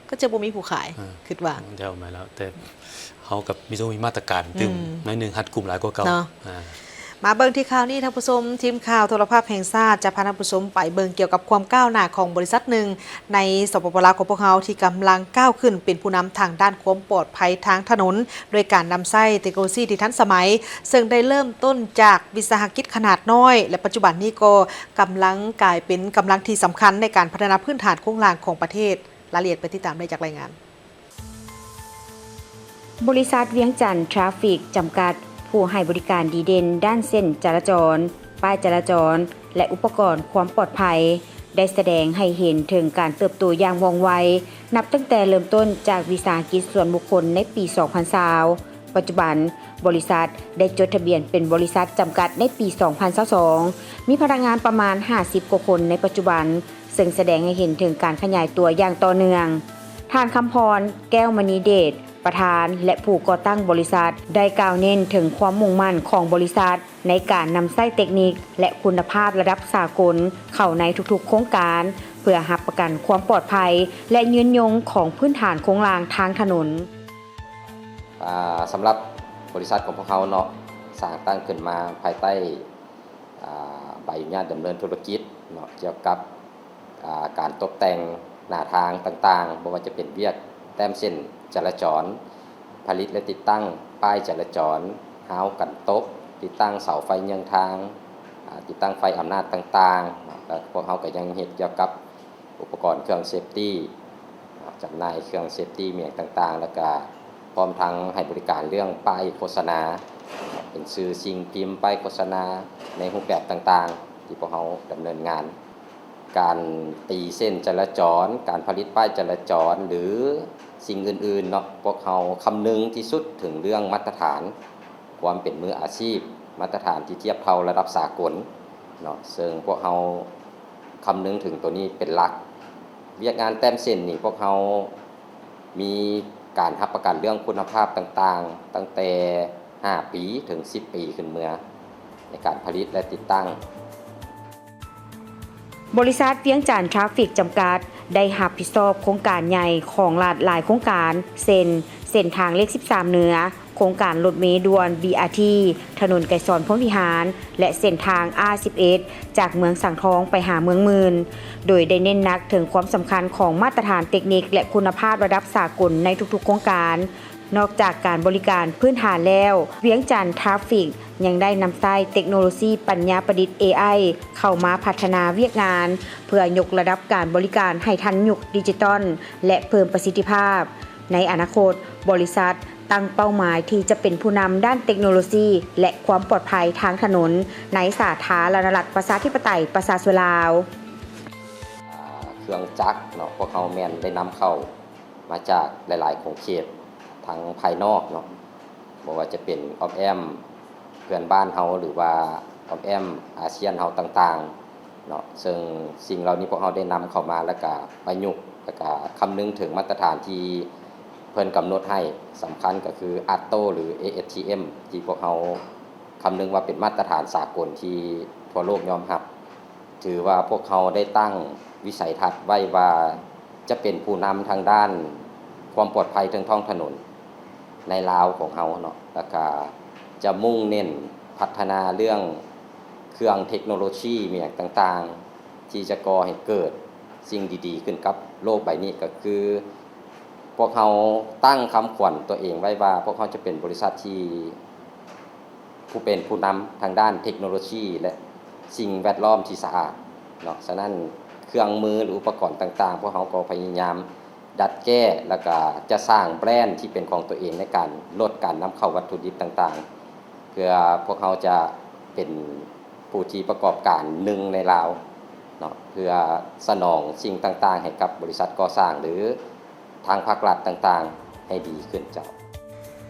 ກໍຈະບໍ່ມີຜູ້ຂາຍ. ເອີ ຄິດວ່າ ແລ້ວແມ່ນແລ້ວ ແຕ່ເຮົາກັບມີຕ້ອງມີມາດຕະການຕື່ມ ອືມ ໜ້ອຍໜຶ່ງ ຮັດກຸມຫຼາຍກວ່າເກົ່າເນາະ. ອ່າ ມາເບິ່ງທີ່ຂ່າວນີ້ທ່ານຜູ້ຊົມ, ທີມຂ່າວໂທລະພາບແຫ່ງຊາດ ຈະພາທ່ານຜູ້ຊົມໄປເບິ່ງກ່ຽວກັບຄວາມກ້າວໜ້າຂອງບໍລິສັດໜຶ່ງໃນ ສປປ ລາວ ຂອງພວກເຮົາ ທີ່ກຳລັງກ້າວຂຶ້ນເປັນຜູ້ນຳທາງດ້ານຄວາມປອດໄພທາງຖະໜົນ ໂດຍການນຳໃຊ້ເຕັກໂນໂລຊີທີ່ທັນສະໄໝ, ເຊິ່ງໄດ້ເລີ່ມຕົ້ນຈາກວິສາຫະກິດຂະໜາດນ້ອຍ ແລະ ປັດຈຸບັນນີ້ກໍກຳລັງກາຍເປັນກຳລັງທີ່ສຳຄັນໃນການພັດທະນາພື້ນຖານໂຄງລ່າງຂອງປະເທດ. ລາຍລະອຽດໄປຕິດຕາມໄດ້ຈາກລາຍງານ. ບໍລິສັດວຽງຈັນທຣາຟິກຈຳກັດ ຜູ້ໃຫ້ບໍລິການດີເດັ່ນດ້ານເສັ້ນຈະລາຈອນ, ປ້າຍຈະລາຈອນ ແລະ ອຸປະກອນຄວາມປອດໄພ ໄດ້ສະແດງໃຫ້ເຫັນເຖິງການເຕີບໂຕຢ່າງວ່ອງໄວ ນັບຕັ້ງແຕ່ເລີ່ມຕົ້ນຈາກວິສາຫະກິດສ່ວນບຸກຄົນໃນປີສອງພັນຊາວ. ປັດຈຸບັນ, ບໍລິສັດໄດ້ຈົດທະບຽນເປັນບໍລິສັດຈຳກັດໃນປີສອງພັນຊາວສອງ, ມີພະນັກງານປະມານຫ້າສິບກວ່າຄົນໃນປັດຈຸບັນ, ເຊິ່ງສະແດງໃຫ້ເຫັນເຖິງການຂະຫຍາຍຕົວຢ່າງຕໍ່ເນື່ອງ. ທ່ານ ຄຳພອນ ແກ້ວມະນີເດດ ປະທານ ແລະ ຜູ້ກໍ່ຕັ້ງບໍລິສັດ ໄດ້ກ່າວເນັ້ນເຖິງຄວາມມຸ່ງໝັ້ນຂອງບໍລິສັດໃນການນຳໃຊ້ເຕັກນິກ ແລະ ຄຸນນະພາບລະດັບສາກົນເຂົ້າໃນທຸກໆໂຄງການ ເພື່ອຮັບປະກັນຄວາມປອດໄພ ແລະ ຍືນຍົງຂອງພື້ນຖານໂຄງລ່າງທາງຖະໜົນ. ອາ ສຳລັບບໍລິສັດຂອງພວກເຮົາເນາະ ສ້າງຕັ້ງຂຶ້ນມາພາຍໃຕ້ ອາ ໃບອະນຸຍາດດຳເນີນທຸລະກິດເນາະ ກ່ຽວກັບ ອາ ການຕົບແຕ່ງໜ້າທາງຕ່າງໆ, ບໍ່ວ່າຈະເປັນວຽກແຕ້ມເສັ້ນຈະລາຈອນ, ຜະລິດ ແລະ ຕິດຕັ້ງປ້າຍຈະລາຈອນ, ຮາວກັນຕົກ, ຕິດຕັ້ງເສົາໄຟເຍືອງທາງ, ອາ ຕິດຕັ້ງໄຟອຳນາດຕ່າງໆ, ແລ້ວພວກເຮົາກໍຍັງເຮັດກ່ຽວກັບ ອຸປະກອນເຄື່ອງເຊຟຕີ ຈຳໜ່າຍເຄື່ອງເຊຟຕີ ມີຫຍັງຕ່າງໆ ແລ້ວກະພ້ອມທັງໃຫ້ບໍລິການເລື່ອງປ້າຍໂຄສະນາ ເປັນສື່ສິ່ງພິມ ປ້າຍໂຄສະນາໃນຮູບແບບຕ່າງໆ ທີ່ພວກເຮົາດຳເນີນງານ. ການຕີເສັ້ນຈະລາຈອນ, ການຜະລິດປ້າຍຈະລາຈອນ ຫຼື ສິ່ງອື່ນໆເນາະ, ພວກເຮົາຄຳນຶງທີ່ສຸດເຖິງເລື່ອງມາດຕະຖານ ຄວາມເປັນມືອາຊີບ, ມາດຕະຖານທີ່ທຽບເທົ່າລະດັບສາກົນເນາະ, ເຊິ່ງພວກເຮົາຄຳນຶງເຖິງໂຕນີ້ເປັນຫຼັກ. ວຽກງານແຕ້ມເສັ້ນນີ້ ພວກເຮົາມີການຮັບປະກັນເລື່ອງຄຸນນະພາບຕ່າງໆ ຕັ້ງແຕ່ຫ້າປີເຖິງສິບປີຂຶ້ນເມືອ ໃນການຜະລິດ ແລະ ຕິດຕັ້ງ. ບໍລິສັດວຽງຈັນທຣາຟິກຈຳກັດ ໄດ້ຮັບຜິດຊອບໂຄງການໃຫຍ່ຂອງລັດຫຼາຍໂຄງການ ເຊັ່ນ ເສັ້ນທາງເລກສິບສາມເໜືອ, ໂຄງການລົດເມດ່ວນ ບີອາທີ ຖະໜົນໄກສອນພົມວິຫານ ແລະ ເສັ້ນທາງ ອາ ສິບເອັດ ຈາກເມືອງສັງທອງໄປຫາເມືອງໝື່ນ, ໂດຍໄດ້ເນັ້ນໜັກເຖິງຄວາມສຳຄັນຂອງມາດຕະຖານເຕັກນິກ ແລະ ຄຸນນະພາບລະດັບສາກົນໃນທຸກໆໂຄງການ. ນອກຈາກການບໍລິການພື້ນຖານແລ້ວ, ວຽງຈັນທຣາຟຟິກຍັງໄດ້ນຳໃຊ້ເຕັກໂນໂລຊີປັນຍາປະດິດ ເອໄອ ເຂົ້າມາພັດທະນາວຽກງານ ເພື່ອຍົກລະດັບການບໍລິການໃຫ້ທັນຍຸກດິຈິຕອນ ແລະ ເພີ່ມປະສິດທິພາບ. ໃນອະນາຄົດ, ບໍລິສັດຕັ້ງເປົ້າໝາຍທີ່ຈະເປັນຜູ້ນຳດ້ານເຕັກໂນໂລຊີ ແລະ ຄວາມປອດໄພທາງຖະໜົນ ໃນສາທາລະນະລັດ ປະຊາທິປະໄຕ ປະຊາຊົນລາວ. ເຄື່ອງຈັກເນາະ ພວກເຮົາແມ່ນໄດ້ນຳເຂົ້າມາຈາກຫຼາຍໆຂົງເຂດທາງພາຍນອກເນາະ ບໍ່ວ່າຈະເປັນອ້ອມແອ້ມເພື່ອນບ້ານເຮົາ ຫຼືວ່າອ້ອມແອ້ມອາຊຽນເຮົາຕ່າງໆເນາະ. ເຊິ່ງສິ່ງເຫຼົ່ານີ້ພວກເຮົາໄດ້ນຳເຂົ້າມາ ແລ້ວກະປະຍຸກ ແລ້ວກະຄຳນຶງເຖິງມາດຕະຖານທີ່ເພິ່ນກຳນົດໃຫ້ ສຳຄັນກໍຄື ອາດໂຕ ຫຼື ເອເອສທີເອັມ ທີ່ພວກເຮົາຄຳນຶງວ່າເປັນມາດຕະຖານສາກົນທີ່ທົ່ວໂລກຍອມຮັບ. ຖືວ່າພວກເຮົາໄດ້ຕັ້ງວິໄສທັດໄວ້ວ່າ ຈະເປັນຜູ້ນຳທາງດ້ານຄວາມປອດໄພເທິງທ້ອງຖະໜົນໃນລາວຂອງເຮົາເນາະ ແລ້ວກະຈະມຸ່ງເນັ້ນພັດທະນາເລື່ອງເຄື່ອງເຕັກໂນໂລຊີ ແມ່ນຫຍັງຕ່າງໆ ທີ່ຈະກໍ່ໃຫ້ເກີດສິ່ງດີໆຂຶ້ນກັບໂລກໃບນີ້ ກໍຄືພວກເຮົາຕັ້ງຄຳຂວັນຕົວເອງໄວ້ວ່າ ພວກເຮົາຈະເປັນບໍລິສັດທີ່ ຜູ້ເປັນຜູ້ນຳທາງດ້ານເຕັກໂນໂລຊີ ແລະ ສິ່ງແວດລ້ອມທີ່ສະອາດເນາະ. ສະນັ້ນ ເຄື່ອງມື ຫຼື ອຸປະກອນຕ່າງໆ ພວກເຮົາກໍພະຍາຍາມດັດແກ້ ແລ້ວກະຈະສ້າງແບຣນທີ່ເປັນຂອງຕົວເອງໃນການລົດການນຳເຂົ້າວັດຖຸດິບຕ່າງໆ ເພື່ອພວກເຮົາຈະເປັນຜູ້ທີ່ປະກອບການໜຶ່ງໃນລາວເນາະ ເພື່ອສະໜອງສິ່ງຕ່າງໆໃຫ້ກັບບໍລິສັດກໍ່ສ້າງ ຫຼື ທາງພາກລັດຕ່າງໆໃຫ້ດີຂຶ້ນເຈົ້າ.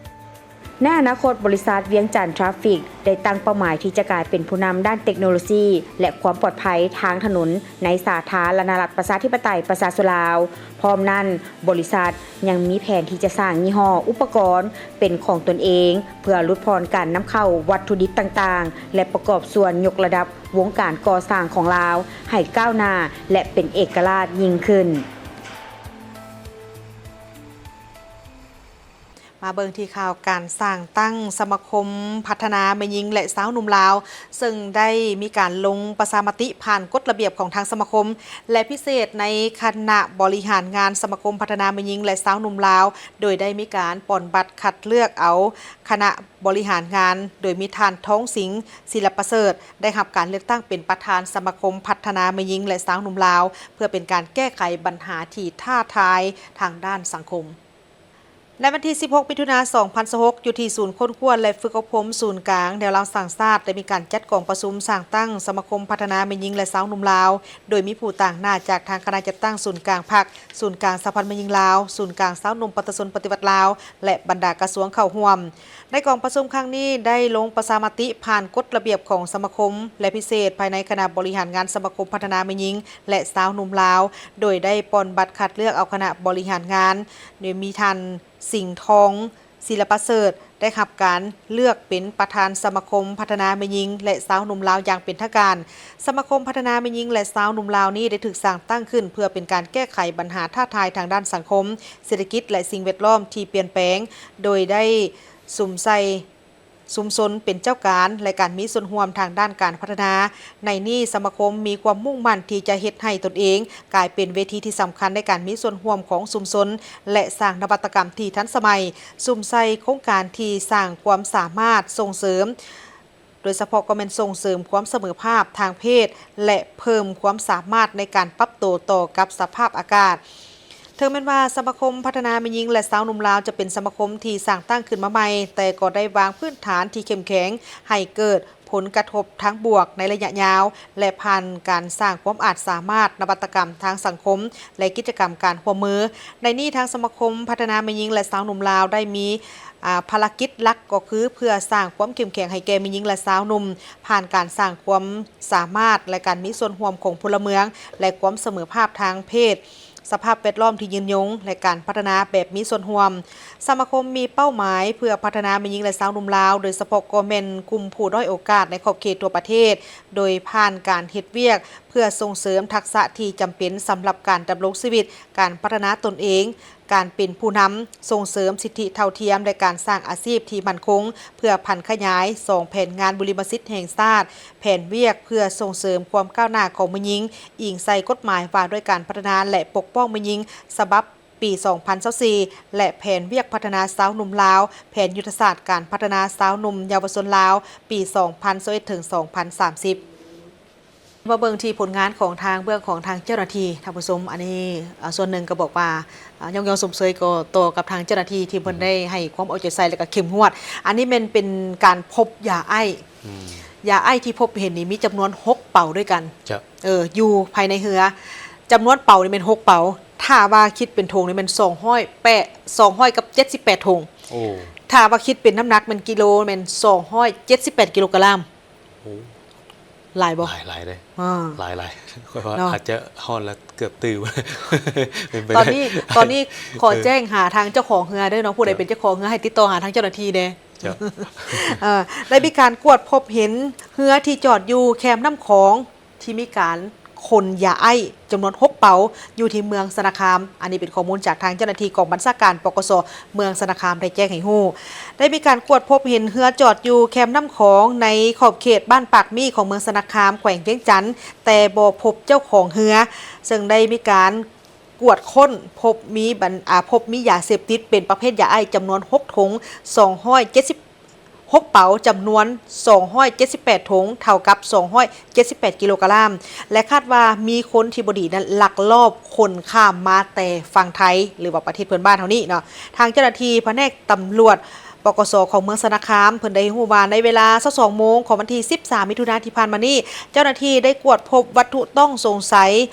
ໃນອະນາຄົດ, ບໍລິສັດວຽງຈັນທຣາຟຟິກໄດ້ຕັ້ງເປົ້າໝາຍທີ່ຈະກາຍເປັນຜູ້ນຳດ້ານເຕັກໂນໂລຊີ ແລະ ຄວາມປອດໄພທາງຖະໜົນໃນສາທາລະນະລັດ ປະຊາທິປະໄຕ ປະຊາຊົນລາວ. ພ້ອມນັ້ນ, ບໍລິສັດຍັງມີແຜນທີ່ຈະສ້າງຍີ່ຫໍ້ອຸປະກອນເປັນຂອງຕົນເອງ ເພື່ອຫຼຸດຜ່ອນການນຳເຂົ້າວັດຖຸດິບຕ່າງໆ ແລະ ປະກອບສ່ວນຍົກລະດັບວົງການກໍ່ສ້າງຂອງລາວໃຫ້ກ້າວໜ້າ ແລະ ເປັນເອກະລາດຍິ່ງຂຶ້ນ. ມາເບິ່ງທີ່ຂ່າວການສ້າງຕັ້ງສະມາຄົມພັດທະນາແມ່ຍິງ ແລະ ຊາວໜຸ່ມລາວ ເຊິ່ງໄດ້ມີການລົງປະຊາມະຕິຜ່ານກົດລະບຽບຂອງທາງສະມາຄົມ ແລະ ພິເສດໃນຄະນະບໍລິຫານງານສະມາຄົມພັດທະນາແມ່ຍິງ ແລະ ຊາວໜຸ່ມລາວ ໂດຍໄດ້ມີການປ່ອນບັດຄັດເລືອກເອົາຄະນະບໍລິຫານງານ ໂດຍມີທ່ານ ທອງສິງ ສີລະປະເສີດ ໄດ້ຮັບການເລືອກຕັ້ງເປັນປະທານສະມາຄົມພັດທະນາແມ່ຍິງ ແລະ ຊາວໜຸ່ມລາວ ເພື່ອເປັນການແກ້ໄຂບັນຫາທີ່ທ້າທາຍທາງດ້ານສັງຄົມ. ໃນວັນທີສິບຫົກ ມິຖຸນາ ສອງພັນຊາວຫົກ ຢູ່ທີ່ສູນຄົ້ນຄວ້າ ແລະ ຝຶກອົບຮົມສູນກາງແນວລາວສ້າງຊາດ ໄດ້ມີການຈັດກອງປະຊຸມສ້າງຕັ້ງສະມາຄົມພັດທະນາແມ່ຍິງ ແລະ ຊາວໜຸ່ມລາວ ໂດຍມີຜູ້ຕາງໜ້າຈາກທາງຄະນະຈັດຕັ້ງສູນກາງພັກ, ສູນກາງສະຫະພັນແມ່ຍິງລາວ, ສູນກາງຊາວໜຸ່ມປະຊາຊົນປະຕິວັດລາວ ແລະ ບັນດາກະຊວງເຂົ້າຮ່ວມ. ໃນກອງປະຊຸມຄັ້ງນີ້ ໄດ້ລົງປະຊາມະຕິຜ່ານກົດລະບຽບຂອງສະມາຄົມ ແລະ ພິເສດພາຍໃນຄະນະບໍລິຫານງານສະມາຄົມພັດທະນາແມ່ຍິງ ແລະ ຊາວໜຸ່ມລາວ ໂດຍໄດ້ປ່ອນບັດຄັດເລືອກເອົາຄະນະບໍລິຫານງານ ໂດຍມີທ່ານ ສິງທອງ ສີລະປະເສີດ ໄດ້ຮັບການເລືອກເປັນປະທານສະມາຄົມພັດທະນາແມ່ຍິງ ແລະ ຊາວໜຸ່ມລາວຢ່າງເປັນທາງການ. ສະມາຄົມພັດທະນາແມ່ຍິງ ແລະ ຊາວໜຸ່ມລາວນີ້ໄດ້ຖືກສ້າງຕັ້ງຂຶ້ນເພື່ອເປັນການແກ້ໄຂບັນຫາທ້າທາຍທາງດ້ານສັງຄົມ, ເສດຖະກິດ ແລະ ສິ່ງແວດລ້ອມທີ່ປ່ຽນແປງ, ໂດຍໄດ້ສຸມໃສ່ ຊຸມຊົນເປັນເຈົ້າການ ແລະ ການມີສ່ວນຮ່ວມທາງດ້ານການພັດທະນາ. ໃນນີ້ ສະມາຄົມມີຄວາມມຸ່ງໝັ້ນທີ່ຈະເຮັດໃຫ້ຕົນເອງກາຍເປັນເວທີທີ່ສຳຄັນໃນການມີສ່ວນຮ່ວມຂອງຊຸມຊົນ ແລະ ສ້າງນະວັດຕະກຳທີ່ທັນສະໄໝ, ສຸມໃສ່ໂຄງການທີ່ສ້າງຄວາມສາມາດສົ່ງເສີມ, ໂດຍສະເພາະກໍແມ່ນສົ່ງເສີມຄວາມສະເໝີພາບທາງເພດ ແລະ ເພີ່ມຄວາມສາມາດໃນການປັບໂຕຕໍ່ກັບສະພາບອາກາດ. ເຖິງແມ່ນວ່າສະມາຄົມພັດທະນາແມ່ຍິງ ແລະ ຊາວໜຸ່ມລາວຈະເປັນສະມາຄົມທີ່ສ້າງຕັ້ງຂຶ້ນມາໃໝ່, ແຕ່ກໍໄດ້ວາງພື້ນຖານທີ່ເຂັ້ມແຂງໃຫ້ເກີດຜົນກະທົບທາງບວກໃນໄລຍະຍາວ ແລະ ຜ່ານການສ້າງຄວາມອາດສາມາດ, ນະວັດຕະກຳທາງສັງຄົມ ແລະ ກິດຈະກຳການຮ່ວມມື. ໃນນີ້ທາງສະມາຄົມພັດທະນາແມ່ຍິງ ແລະ ຊາວໜຸ່ມລາວໄດ້ມີ ອາ ພາລະກິດຫຼັກກໍຄືເພື່ອສ້າງຄວາມເຂັ້ມແຂງໃຫ້ແກ່ແມ່ຍິງ ແລະ ຊາວໜຸ່ມ ຜ່ານການສ້າງຄວາມສາມາດ ແລະ ການມີສ່ວນຮ່ວມຂອງພົນລະເມືອງ ແລະ ຄວາມສະເໝີພາບທາງເພດ, ສະພາບແວດລ້ອມທີ່ຍືນຍົງ ແລະ ການພັດທະນາແບບມີສ່ວນຮ່ວມ. ສະມາຄົມມີເປົ້າໝາຍເພື່ອພັດທະນາແມ່ຍິງ ແລະ ຊາວໜຸ່ມລາວ, ໂດຍສະເພາະກໍແມ່ນກຸ່ມຜູ້ດ້ອຍໂອກາດໃນຂອບເຂດທົ່ວປະເທດ, ໂດຍຜ່ານການເຮັດວຽກເພື່ອສົ່ງເສີມທັກສະທີ່ຈຳເປັນສຳລັບການດຳລົງຊີວິດ, ການພັດທະນາຕົນເອງ, ການເປັນຜູ້ນຳ, ສົ່ງເສີມສິດທິເທົ່າທຽມ ແລະ ການສ້າງອາຊີບທີ່ໝັ້ນຄົງ, ເພື່ອຜັນຂະຫຍາຍສອງແຜນງານບຸລິມະສິດແຫ່ງຊາດ, ແຜນວຽກເພື່ອສົ່ງເສີມຄວາມກ້າວໜ້າຂອງແມ່ຍິງ, ອີງໃສ່ກົດໝາຍວ່າດ້ວຍການພັດທະນາ ແລະ ປົກປ້ອງແມ່ຍິງ ສະບັບ ປີສອງພັນຊາວສີ່ ແລະ ແຜນວຽກພັດທະນາຊາວໜຸ່ມລາວ, ແຜນຍຸດທະສາດການພັດທະນາຊາວໜຸ່ມເຍົາວະຊົນລາວ ປີສອງພັນຊາວເອັດ ເຖິງ ສອງພັນສາມສິບ. ມາເບິ່ງທີ່ຜົນງານຂອງທາງເບື້ອງຂອງທາງເຈົ້າໜ້າທີ່ ທ່ານຜູ້ຊົມ. ອັນນີ້ ເອີ ສ່ວນໜຶ່ງກໍບອກວ່າ ເອີ ຍ້ອງໆຊົມເຊີຍກໍຕໍ່ກັບທາງເຈົ້າໜ້າທີ່ທີ່ເພິ່ນໄດ້ໃຫ້ຄວາມເອົາໃຈໃສ່ ແລ້ວກໍເຂັ້ມງວດ. ອັນນີ້ແມ່ນເປັນການພົບຢາໄອ ອືມ ຢາໄອທີ່ພົບເຫັນນີ້ມີຈຳນວນຫົກເປົາດ້ວຍກັນ ເອີ ຢູ່ພາຍໃນເຮືອ. ຈຳນວນເປົານີ້ແມ່ນຫົກເປົາ, ຖ້າວ່າຄິດເປັນຖົງນີ້ແມ່ນສອງຮ້ອຍແປດ ສອງຮ້ອຍກັບເຈັດສິບແປດຖົງ. ໂອ້ ຖ້າວ່າຄິດເປັນນ້ຳໜັກແມ່ນກິໂລ ແມ່ນສອງຮ້ອຍເຈັດສິບແປດກິໂລກະລາມ. ໂອ້ ຫຼາຍບໍ່? ຫຼາຍ ຫຼາຍເດ້ ອາ ຫຼາຍ ຫຼາຍ ຂ້ອຍວ່າ ເນາະ ອາດຈະຮອດລະເກືອບຕື່ມ ເປັນໄປໄດ້. ຕອນນີ້ ຕອນນີ້ຂໍແຈ້ງຫາທາງເຈົ້າຂອງເຮືອເດີເນາະ, ຜູ້ໃດເປັນເຈົ້າຂອງເຮືອໃຫ້ຕິດຕໍ່ຫາທາງເຈົ້າໜ້າທີ່ແດ່. ເອີ ໄດ້ມີການກວດພົບເຫັນເຮືອທີ່ຈອດຢູ່ແຄມນ້ຳຂອງ ທີ່ມີການຂົນຢາໄອຈຳນວນຫົກເປົາ ຢູ່ທີ່ເມືອງຊະນະຄາມ. ອັນນີ້ເປັນຂໍ້ມູນຈາກທາງເຈົ້າໜ້າທີ່ກອງບັນຊາການ ປກສ ເມືອງຊະນະຄາມ ໄດ້ແຈ້ງໃຫ້ຮູ້. ໄດ້ມີການກວດພົບເຫັນເຮືອຈອດຢູ່ແຄມນ້ຳຂອງ ໃນຂອບເຂດບ້ານປາກໝີ້ ຂອງເມືອງຊະນະຄາມ ແຂວງວຽງຈັນ, ແຕ່ບໍ່ພົບເຈົ້າຂອງເຮືອ, ເຊິ່ງໄດ້ມີການກວດຄົ້ນ ພົບມີບັນ ອາ ພົບມີຢາເສບຕິດເປັນປະເພດຢາໄອຈຳນວນຫົກຖົງ ສອງຮ້ອຍເຈັດສິບ ຫົກເປົາ ຈຳນວນສອງຮ້ອຍເຈັດສິບແປດຖົງ ເທົ່າກັບສອງຮ້ອຍເຈັດສິບແປດກິໂລກະລາມ ແລະ ຄາດວ່າມີຄົນທີ່ບໍ່ດີນັ້ນລັກລອບຂົນຂ້າມມາແຕ່ຝັ່ງໄທ ຫຼືວ່າປະເທດເພື່ອນບ້ານເຮົານີ້ເນາະ. ທາງເຈົ້າໜ້າທີ່ພະແນກຕຳຫຼວດ ປກສ ຂອງເມືອງຊະນະຄາມ ເພິ່ນໄດ້ຮູ້ວ່າໃນເວລາຊາວສອງໂມງຂອງວັນທີສິບສາມ ມິຖຸນາທີ່ຜ່ານມານີ້ ເຈົ້າໜ້າທີ່ໄດ້ກວດພົບວັດຖຸຕ້ອງສົງໄສ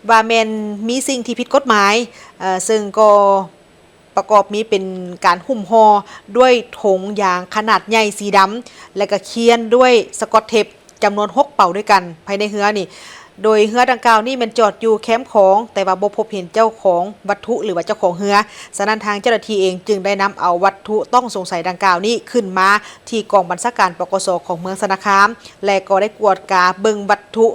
ວ່າແມ່ນມີສິ່ງທີ່ຜິດກົດໝາຍ ເຊິ່ງກໍ ປະກອບມີເປັນການຫຸ້ມຫໍ່ດ້ວຍຖົງຢາງຂະໜາດໃຫຍ່ສີດຳ ແລະ ກະຂຽນດ້ວຍສະກອດເທັບຈຳນວນຫົກເປົາດ້ວຍກັນພາຍໃນເຮືອນີ້. ໂດຍເຮືອດັ່ງກ່າວນີ້ແມ່ນຈອດຢູ່ແຄມຂອງ, ແຕ່ວ່າບໍ່ພົບເຫັນເຈົ້າຂອງວັດຖຸ ຫຼືວ່າເຈົ້າຂອງເຮືອ. ສະນັ້ນທາງເຈົ້າໜ້າທີ່ເອງຈຶ່ງໄດ້ນຳເອົາວັດຖຸຕ້ອງສົງໄສດັ່ງກ່າວນີ້ຂຶ້ນມາທີ່ກອງບັນຊາການ ປກສ ຂອງເມືອງຊະນະຄາມ ແລະ ກໍໄດ້ກວດກາເບິ່ງວັດຖຸ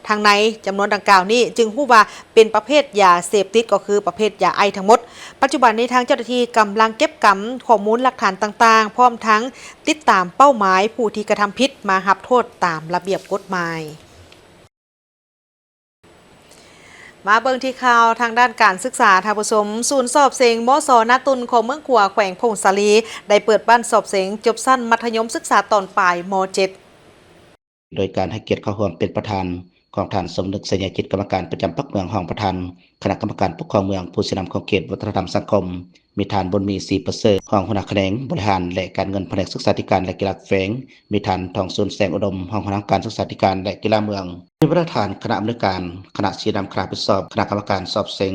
ທາງໃນຈຳນວນດັ່ງກ່າວນີ້ ຈຶ່ງຮູ້ວ່າເປັນປະເພດຢາເສບຕິດ ກໍຄືປະເພດຢາໄອທັງໝົດ. ປັດຈຸບັນນີ້ທາງເຈົ້າໜ້າທີ່ກຳລັງເກັບກຳຂໍ້ມູນຫຼັກຖານຕ່າງໆ ພ້ອມທັງຕິດຕາມເປົ້າໝາຍຜູ້ທີ່ກະທຳຜິດມາຮັບໂທດຕາມລະບຽບກົດໝາຍ. ມາເບິ່ງທີ່ຂ່າວທາງດ້ານການສຶກສາ ທ່ານຜູ້ຊົມ. ສູນສອບເສັງ ມສ ນາຕຸນ ຂອງເມືອງຂວາ ແຂວງຜົ້ງສາລີ ໄດ້ເປີດບັ້ນສອບເສັງຈົບຊັ້ນມັດທະຍົມສຶກສາຕອນປາຍ ມ. ເຈັດ ໂດຍການໃຫ້ກຽດເຂົ້າຮ່ວມເປັນປະທານຂອງທ່ານ ສົມນຶກ ໄຊຍະຈິດ ກຳມະການປະຈຳພັກເມືອງ, ຮອງປະທານຄະນະກຳມະການປົກຄອງເມືອງ, ຜູ້ຊີ້ນຳຂອງເຂດວັດທະນະທຳສັງຄົມ, ມີທ່ານ ບຸນມີ ສີປະເສີດ ຮອງຫົວໜ້າຂະແໜງບໍລິຫານ ແລະ ການເງິນ ພະແນກສຶກສາທິການ ແລະ ກິລາແຂວງ, ມີທ່ານ ທອງຊູນ ແສງອຸດົມ ຮອງຫົວໜ້າການສຶກສາທິການ ແລະ ກິລາເມືອງ, ມີປະທານຄະນະອຳນວຍການ, ຄະນະຊີ້ນຳ, ຄະນະຮັບຜິດຊອບ, ຄະນະກຳມະການສອບເສັງ,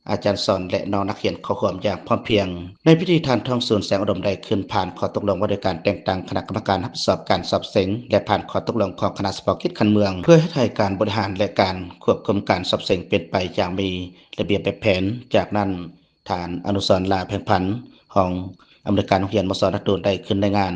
ອາຈານສອນ ແລະ ນ້ອງນັກຮຽນເຂົ້າຮ່ວມຢ່າງພ້ອມພຽງ. ໃນພິທີ ທ່ານ ທອງຊູນ ແສງອຸດົມ ໄດ້ຂຶ້ນຜ່ານຂໍ້ຕົກລົງວ່າດ້ວຍການແຕ່ງຕັ້ງຄະນະກຳມະການຮັບຜິດຊອບການສອບເສັງ ແລະ ຜ່ານຂໍ້ຕົກລົງຂອງຄະນະສະເພາະກິດຂັ້ນເມືອງ ເພື່ອເຮັດໃຫ້ການບໍລິຫານ ແລະ ການຄວບຄຸມການສອບເສັງເປັນໄປຢ່າງມີລະບຽບແບບແຜນ. ຈາກນັ້ນ ທ່ານ ອະນຸສອນ ຫຼ້າແພງພັນ ຮອງອຳນວຍການໂຮງຮຽນ ມສ ນາຕູນ ໄດ້ຂຶ້ນລາຍງານ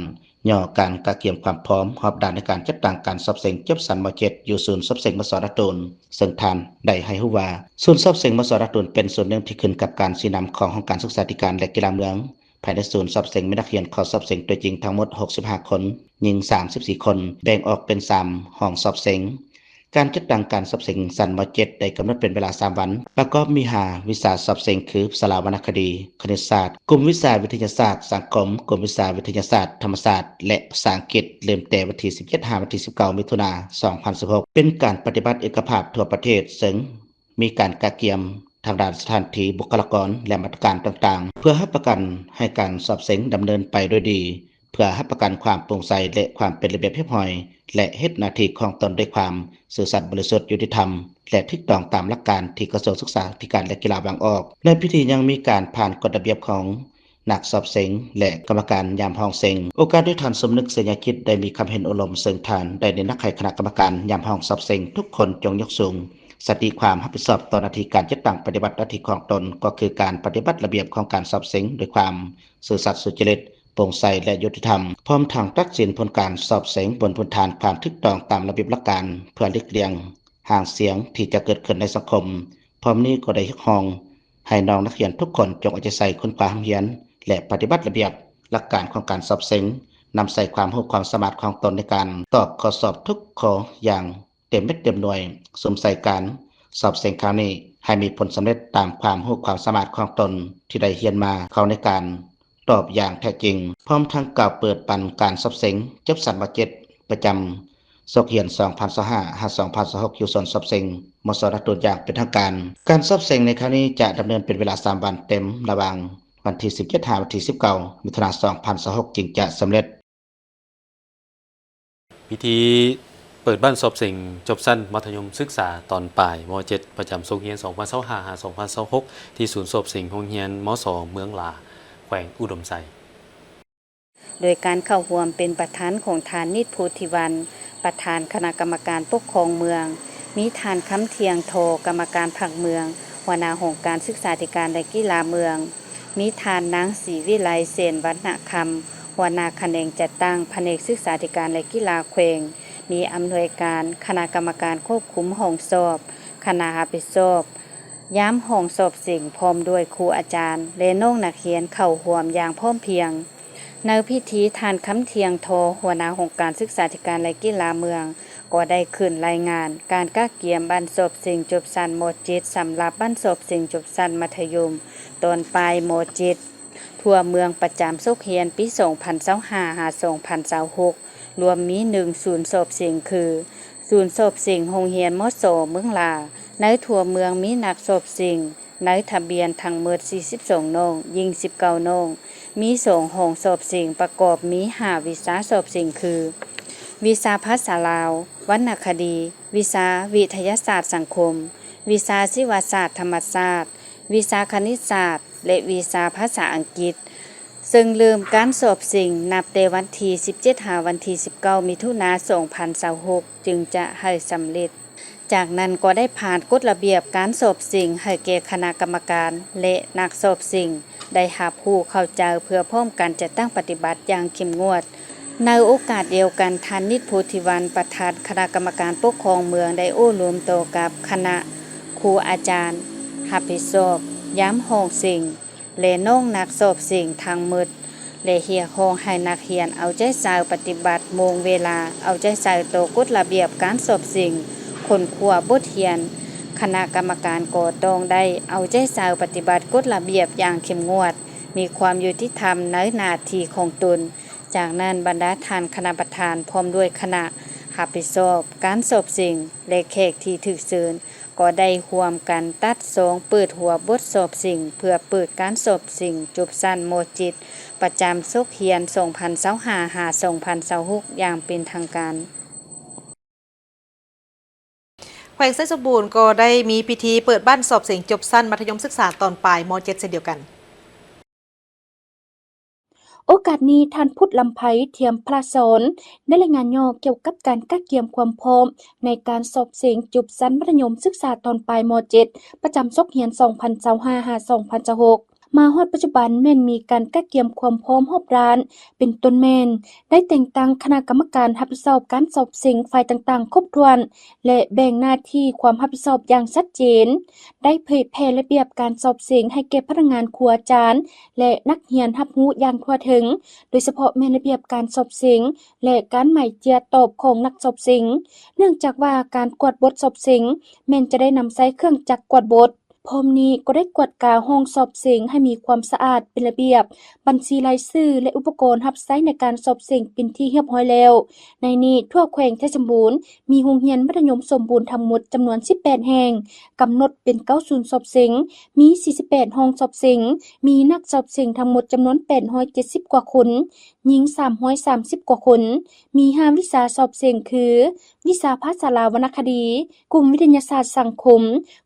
ຫຍໍ້ການກະກຽມຄວາມພ້ອມຮອບດ້ານໃນການຈັດຕັ້ງການສອບເສັງຈົບຊັ້ນ ມ. ເຈັດ ຢູ່ສູນສອບເສັງ ມສ ນາຕູນ ເຊິ່ງທ່ານໄດ້ໃຫ້ຮູ້ວ່າ ສູນສອບເສັງ ມສ ນາຕູນ ເປັນສູນໜຶ່ງທີ່ຂຶ້ນກັບການຊີ້ນຳຂອງຫ້ອງການສຶກສາທິການ ແລະ ກິລາເມືອງ. ພາຍໃນສູນສອບເສັງມີນັກຮຽນເຂົ້າສອບເສັງຕົວຈິງທັງໝົດ ຫົກສິບຫ້າ ຄົນ, ຍິງ ສາມສິບສີ່ ຄົນ, ແບ່ງອອກເປັນ ສາມ ຫ້ອງສອບເສັງ. ການຈັດຕັ້ງການສອບເສັງຊັ້ນ ມ. ເຈັດ ໄດ້ກຳນົດເປັນເວລາ ສາມ ວັນ, ປະກອບມີ ຫ້າ ວິຊາສອບເສັງ ຄື ສາລາວັນນະຄະດີ, ຄະນິດສາດ, ກຸ່ມວິຊາວິທະຍາສາດສັງຄົມ, ກຸ່ມວິຊາວິທະຍາສາດທຳມະຊາດ ແລະ ພາສາອັງກິດ, ເລີ່ມແຕ່ວັນທີ ສິບເຈັດ ຫາ ວັນທີ ສິບເກົ້າ ມິຖຸນາ ສອງພັນສິບຫົກ ເປັນການປະຕິບັດເອກະພາບທົ່ວປະເທດ, ເຊິ່ງມີການກະກຽມທາງດ້ານສະຖານທີ່, ບຸກຄະລາກອນ ແລະ ມາດຕະການຕ່າງໆ ເພື່ອຮັບປະກັນໃຫ້ການສອບເສັງດຳເນີນໄປໂດຍດີ. ເພື່ອຮັບປະກັນຄວາມໂປ່ງໃສ ແລະ ຄວາມເປັນລະບຽບຮຽບຮ້ອຍ ແລະ ເຮັດໜ້າທີ່ຂອງຕົນດ້ວຍຄວາມຊື່ສັດບໍລິສຸດ, ຍຸຕິທຳ ແລະ ຖືກຕ້ອງຕາມຫຼັກການທີ່ກະຊວງສຶກສາທິການ ແລະ ກິລາວາງອອກ. ໃນພິທີຍັງມີການຜ່ານກົດລະບຽບຂອງນັກສອບເສັງ ແລະ ກຳມະການຍາມຫ້ອງເສັງ. ໂອກາດນີ້ ທ່ານ ສົມນຶກ ໄຊຍະຈິດ ໄດ້ມີຄຳເຫັນໂອ້ລົມ, ເຊິ່ງທ່ານໄດ້ເນັ້ນໜັກໃຫ້ຄະນະກຳມະການຍາມຫ້ອງສອບເສັງທຸກຄົນຈົ່ງຍົກສູງສະຕິຄວາມຮັບຜິດຊອບຕໍ່ໜ້າທີ່ການຈັດຕັ້ງປະຕິບັດໜ້າທີ່ຂອງຕົນ, ກໍຄືການປະຕິບັດລະບຽບຂອງການສອບເສັງດ້ວຍຄວາມ ຊື່ສັດສຸດຈະລິດ, ໂປ່ງໃສ ແລະ ຍຸຕິທຳ, ພ້ອມທັງຕັດສິນຜົນການສອບເສັງບົນພື້ນຖານຄວາມຖືກຕ້ອງຕາມລະບຽບຫຼັກການ ເພື່ອຫຼີກລ່ຽງຫາງສຽງທີ່ຈະເກີດຂຶ້ນໃນສັງຄົມ. ພ້ອມນີ້ກໍໄດ້ຮຽກຮ້ອງໃຫ້ນ້ອງນັກຮຽນທຸກຄົນຈົ່ງເອົາໃຈໃສ່ຄົ້ນຄວ້າຮ່ຳຮຽນ ແລະ ປະຕິບັດລະບຽບຫຼັກການຂອງການສອບເສັງ, ນຳໃຊ້ຄວາມຮູ້ຄວາມສາມາດຂອງຕົນໃນການຕອບຂໍ້ສອບທຸກຂໍ້ຢ່າງ ເຕັມເມັດເຕັມໜ່ວຍ, ສຸມໃສ່ການ ສອບເສັງຄັ້ງນີ້ໃຫ້ມີຜົນສຳເລັດຕາມຄວາມຮູ້ຄວາມສາມາດຂອງຕົນທີ່ໄດ້ຮຽນມາ ເຂົ້າໃນການຕອບຢ່າງແທ້ຈິງ, ພ້ອມທັງກ່າວເປີດປັນການສອບເສັງຈົບຊັ້ນ ມ.ເຈັດ ປະຈຳສົກຮຽນ ສອງພັນຊາວຫ້າ ຫາ ສອງພັນຊາວຫົກ ຢູ່ສູນສອບເສັງ ມສ ນາໂຕນ ຢ່າງເປັນທາງການ. ການສອບເສັງໃນຄັ້ງນີ້ຈະດຳເນີນເປັນເວລາສາມວັນເຕັມ ລະຫວ່າງວັນທີສິບເຈັດ ຫາ ວັນທີສິບເກົ້າ ມິຖຸນາ ສອງພັນຊາວຫົກ ຈຶ່ງຈະສຳເລັດ. ພິທີເປີດບັ້ນສອບເສັງຈົບຊັ້ນມັດທະຍົມສຶກສາຕອນປາຍ ມ.ເຈັດ ປະຈຳສົກຮຽນ ສອງພັນຊາວຫ້າ ຫາ ສອງພັນຊາວຫົກ ທີ່ສູນສອບເສັງໂຮງຮຽນ ມສ ເມືອງຫຼາ ແຂວງອຸດົມໄຊ. ໂດຍການເຂົ້າຮ່ວມເປັນປະທານຂອງທ່ານ ນິດ ໂພທິວັນ ປະທານຄະນະກຳມະການປົກຄອງເມືອງ, ມີທ່ານ ຄຳທຽງ ທໍ ກຳມະການພັກເມືອງ, ຫົວໜ້າຫ້ອງການສຶກສາທິການ ແລະ ກິລາເມືອງ, ມີທ່ານ ນາງ ສີວິໄລ ເສນວັນນະຄຳ ຫົວໜ້າຂະແໜງຈັດຕັ້ງພະແນກສຶກສາທິການ ແລະ ກິລາແຂວງ, ມີອຳນວຍການຄະນະກຳມະການຄວບຄຸມຫ້ອງສອບ, ຄະນະຮັບຜິດຊອບ ຍາມຫ້ອງສອບເສັງ ພ້ອມດ້ວຍຄູອາຈານ ແລະ ນ້ອງນັກຮຽນເຂົ້າຮ່ວມຢ່າງພ້ອມພຽງ. ໃນພິທີ ທ່ານ ຄຳທຽງ ທໍ ຫົວໜ້າຫ້ອງການສຶກສາທິການ ແລະ ກິລາເມືອງ ກໍໄດ້ຂຶ້ນລາຍງານການກະກຽມບັ້ນສອບເສັງຈົບຊັ້ນ ມ.ເຈັດ ສຳລັບບັ້ນສອບເສັງຈົບຊັ້ນມັດທະຍົມຕອນປາຍ ມ.ເຈັດ ທົ່ວເມືອງປະຈຳສົກຮຽນປີ ສອງພັນຊາວຫ້າ ຫາ ສອງພັນຊາວຫົກ ລວມມີໜຶ່ງສູນສອບເສັງຄື ສູນສອບເສັງໂຮງຮຽນ ມສ ເມືອງຫຼາ ໃນທົ່ວເມືອງມີນັກສອບເສັງໃນທະບຽນທັງໝົດ ສີ່ສິບສອງ ນ້ອງ, ຍິງ ສິບເກົ້າ ນ້ອງ, ມີສອງຫ້ອງສອບເສັງ ປະກອບມີຫ້າວິຊາສອບເສັງຄື ວິຊາພາສາລາວ, ວັນນະຄະດີ, ວິຊາວິທະຍາສາດສັງຄົມ, ວິຊາຊີວະສາດທຳມະຊາດ, ວິຊາຄະນິດສາດ ແລະ ວິຊາພາສາອັງກິດ ເຊິ່ງເລີ່ມການສອບເສັງນັບແຕ່ວັນທີສິບເຈັດ ຫາ ວັນທີສິບເກົ້າ ມິຖຸນາ ສອງພັນຊາວຫົກ ຈຶ່ງຈະໃຫ້ສຳເລັດ. ຈາກນັ້ນກໍໄດ້ຜ່ານກົດລະບຽບການສອບເສັງໃຫ້ແກ່ຄະນະກຳມະການ ແລະ ນັກສອບເສັງໄດ້ຮັບຮູ້ເຂົ້າໃຈ ເພື່ອພ້ອມກັນຈັດຕັ້ງປະຕິບັດຢ່າງເຂັ້ມງວດ. ໃນໂອກາດດຽວກັນ, ທ່ານ ນິດ ໂພທິວັນ ປະທານຄະນະກຳມະການປົກຄອງເມືອງ ໄດ້ໂອ້ລົມຕໍ່ກັບຄະນະຄູອາຈານຮັບຜິດຊອບຍາມຫ້ອງເສັງ ແລະ ນ້ອງນັກສອບເສັງທັງໝົດ ແລະ ຮຽກຮ້ອງໃຫ້ນັກຮຽນເອົາໃຈໃສ່ປະຕິບັດໂມງເວລາ, ເອົາໃຈໃສ່ຕໍ່ກົດລະບຽບການສອບເສັງ, ຄົ້ນຄວ້າບົດຮຽນ. ຄະນະກຳມະການກໍຕ້ອງໄດ້ເອົາໃຈໃສ່ປະຕິບັດກົດລະບຽບຢ່າງເຂັ້ມງວດ, ມີຄວາມຍຸຕິທຳໃນໜ້າທີ່ຂອງຕົນ. ຈາກນັ້ນ, ບັນດາທ່ານຄະນະປະທານ ພ້ອມດ້ວຍຄະນະຮັບຜິດຊອບການສອບເສັງ ແລະ ແຂກທີ່ຖືກເຊີນ ກໍໄດ້ຮ່ວມກັນຕັດຊອງເປີດຫົວບົດສອບເສັງ ເພື່ອເປີດການສອບເສັງຈົບຊັ້ນ ມ.ເຈັດ ປະຈຳສົກຮຽນ ສອງພັນຊາວຫ້າ ຫາ ສອງພັນຊາວຫົກ ຢ່າງເປັນທາງການ. ແຂວງໄຊສົມບູນກໍໄດ້ມີພິທີເປີດບັ້ນສອບເສັງຈົບຊັ້ນມັດທະຍົມສຶກສາຕອນປາຍ ມ.ເຈັດ ເຊັ່ນດຽວກັນ. ໂອກາດນີ້ ທ່ານ ພຸດລຳໄພ ທຽມພະລາສອນ ໄດ້ລາຍງານຫຍໍ້ກ່ຽວກັບການກະກຽມຄວາມພ້ອມໃນການສອບເສັງຈົບຊັ້ນມັດທະຍົມສຶກສາຕອນປາຍ ມ.ເຈັດ ປະຈຳສົກຮຽນ ສອງພັນຊາວຫ້າ ຫາ ສອງພັນຊາວຫົກ ມາຮອດປັດຈຸບັນແມ່ນມີການກະກຽມຄວາມພ້ອມຮອບດ້ານ ເປັນຕົ້ນແມ່ນ ໄດ້ແຕ່ງຕັ້ງຄະນະກຳມະການຮັບຜິດຊອບການສອບເສັງຝ່າຍຕ່າງໆຄົບຖ້ວນ ແລະ ແບ່ງໜ້າທີ່ຄວາມຮັບຜິດຊອບຢ່າງຊັດເຈນ, ໄດ້ເຜີຍແຜ່ລະບຽບການສອບເສັງໃຫ້ແກ່ພະນັກງານ, ຄູອາຈານ ແລະ ນັກຮຽນຮັບຮູ້ຢ່າງທົ່ວເຖິງ, ໂດຍສະເພາະແມ່ນລະບຽບການສອບເສັງ ແລະ ການໝາຍເຈ້ຍຕອບຂອງນັກສອບເສັງ, ເນື່ອງຈາກວ່າການກວດບົດສອບເສັງແມ່ນຈະໄດ້ນຳໃຊ້ເຄື່ອງຈັກກວດບົດ. ພ້ອມນີ້ກໍໄດ້ກວດກາຫ້ອງສອບເສັງໃຫ້ມີຄວາມສະອາດເປັນລະບຽບ, ບັນຊີລາຍຊື່ ແລະ ອຸປະກອນຮັບໃຊ້ໃນການສອບເສັງເປັນທີ່ຮຽບຮ້ອຍແລ້ວ. ໃນນີ້, ທົ່ວແຂວງໄຊສົມບູນ ມີໂຮງຮຽນມັດທະຍົມສົມບູນທັງໝົດຈຳນວນສິບແປດແຫ່ງ, ກຳນົດເປັນເກົ້າສູນສອບເສັງ, ມີສີ່ສິບແປດຫ້ອງສອບເສັງ, ມີນັກສອບເສັງທັງໝົດຈຳນວນແປດຮ້ອຍເຈັດສິບກວ່າຄົນ, ຍິງສາມຮ້ອຍສາມສິບກວ່າຄົນ, ມີຫ້າວິຊາສອບເສັງຄື ວິຊາພາສາລາວວັນນະຄະດີ, ກຸ່ມວິທະຍາສາດສັງຄົມ,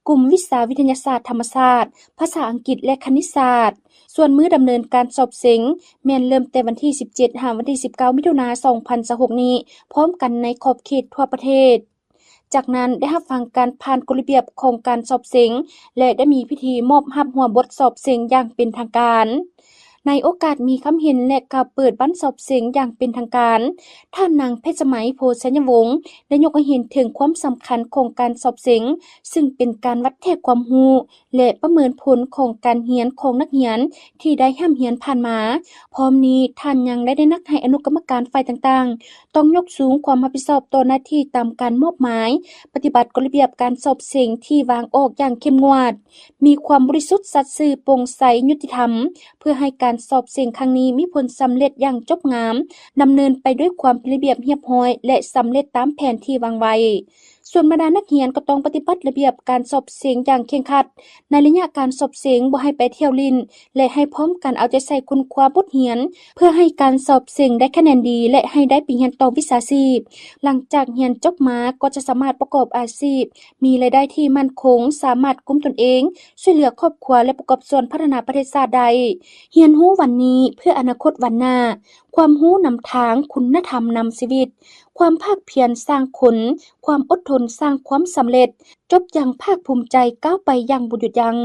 ກຸ່ມວິຊາວິທະຍາສາດທຳມະຊາດ, ພາສາອັງກິດ ແລະ ຄະນິດສາດ. ສ່ວນມື້ດຳເນີນການສອບເສັງ ແມ່ນເລີ່ມແຕ່ວັນທີສິບເຈັດ ຫາ ວັນທີສິບເກົ້າ ມິຖຸນາ ສອງພັນຊາວຫົກນີ້ ພ້ອມກັນໃນຂອບເຂດທົ່ວປະເທດ. ຈາກນັ້ນໄດ້ຮັບຟັງການຜ່ານກົດລະບຽບຂອງການສອບເສັງ ແລະ ໄດ້ມີພິທີມອບຮັບຫົວບົດສອບເສັງຢ່າງເປັນທາງການ. ໃນໂອກາດມີຄຳເຫັນ ແລະ ກ່າວເປີດວັນສອບເສັງຢ່າງເປັນທາງການ, ທ່ານນາງ ເພັດສະໄໝ ໂພໄຊຍະວົງ ໄດ້ຍົກໃຫ້ເຫັນເຖິງຄວາມສຳຄັນຂອງການສອບເສັງ, ຊຶ່ງເປັນການວັດແທກຄວາມຮູ້ ແລະ ປະເມີນຜົນຂອງການຮຽນຂອງນັກຮຽນທີ່ໄດ້ຮ່ຳຮຽນຜ່ານມາ. ພ້ອມນີ້, ທ່ານຍັງໄດ້ແນະນຳໃຫ້ອະນຸກຳມະການຝ່າຍຕ່າງໆ ຕ້ອງຍົກສູງຄວາມຮັບຜິດຊອບຕໍ່ໜ້າທີ່ຕາມການມອບໝາຍ, ປະຕິບັດກົດລະບຽບການສອບເສັງທີ່ວາງອອກຢ່າງເຂັ້ມງວດ, ມີຄວາມບໍລິສຸດສັດຊື່ ໂປ່ງໃສ ຍຸຕິທຳ, ເພື່ອໃຫ້ການສອບເສັງຄັ້ງນີ້ມີຜົນສຳເລັດຢ່າງຈົບງາມ, ດຳເນີນໄປດ້ວຍຄວາມເປັນລະບຽບຮຽບຮ້ອຍ ແລະ ສຳເລັດຕາມແຜນທີ່ວາງໄວ້. ສ່ວນບັນດານັກຮຽນກໍຕ້ອງປະຕິບັດລະບຽບການສອບເສັງຢ່າງເຄັ່ງຄັດ. ໃນໄລຍະການສອບເສັງ, ບໍ່ໃຫ້ໄປທ່ຽວຫຼິ້ນ ແລະ ໃຫ້ພ້ອມກັນເອົາໃຈໃສ່ຄົ້ນຄວ້າບົດຮຽນ ເພື່ອໃຫ້ການສອບເສັງໄດ້ຄະແນນດີ ແລະ ໃຫ້ໄດ້ໄປຮຽນຕໍ່ວິຊາຊີບ. ຫຼັງຈາກຮຽນຈົບມາກໍຈະສາມາດປະກອບອາຊີບ, ມີລາຍໄດ້ທີ່ໝັ້ນຄົງ, ສາມາດກຸມຕົນເອງ, ຊ່ວຍເຫຼືອຄອບຄົວ ແລະ ປະກອບສ່ວນພັດທະນາປະເທດຊາດໄດ້. ຮຽນຮູ້ວັນນີ້ເພື່ອອະນາຄົດວັນໜ້າ, ຄວາມຮູ້ນຳທາງ, ຄຸນນະທຳນຳຊີວິດ, ຄວາມພາກພຽນສ້າງຄົນ, ຄວາມອົດທົນສ້າງຄວາມສຳເລັດ, ຈົບຢ່າງພາກພູມໃຈ, ກ້າວໄປຢ່າງບໍ່ຢຸດຢັ້ງ.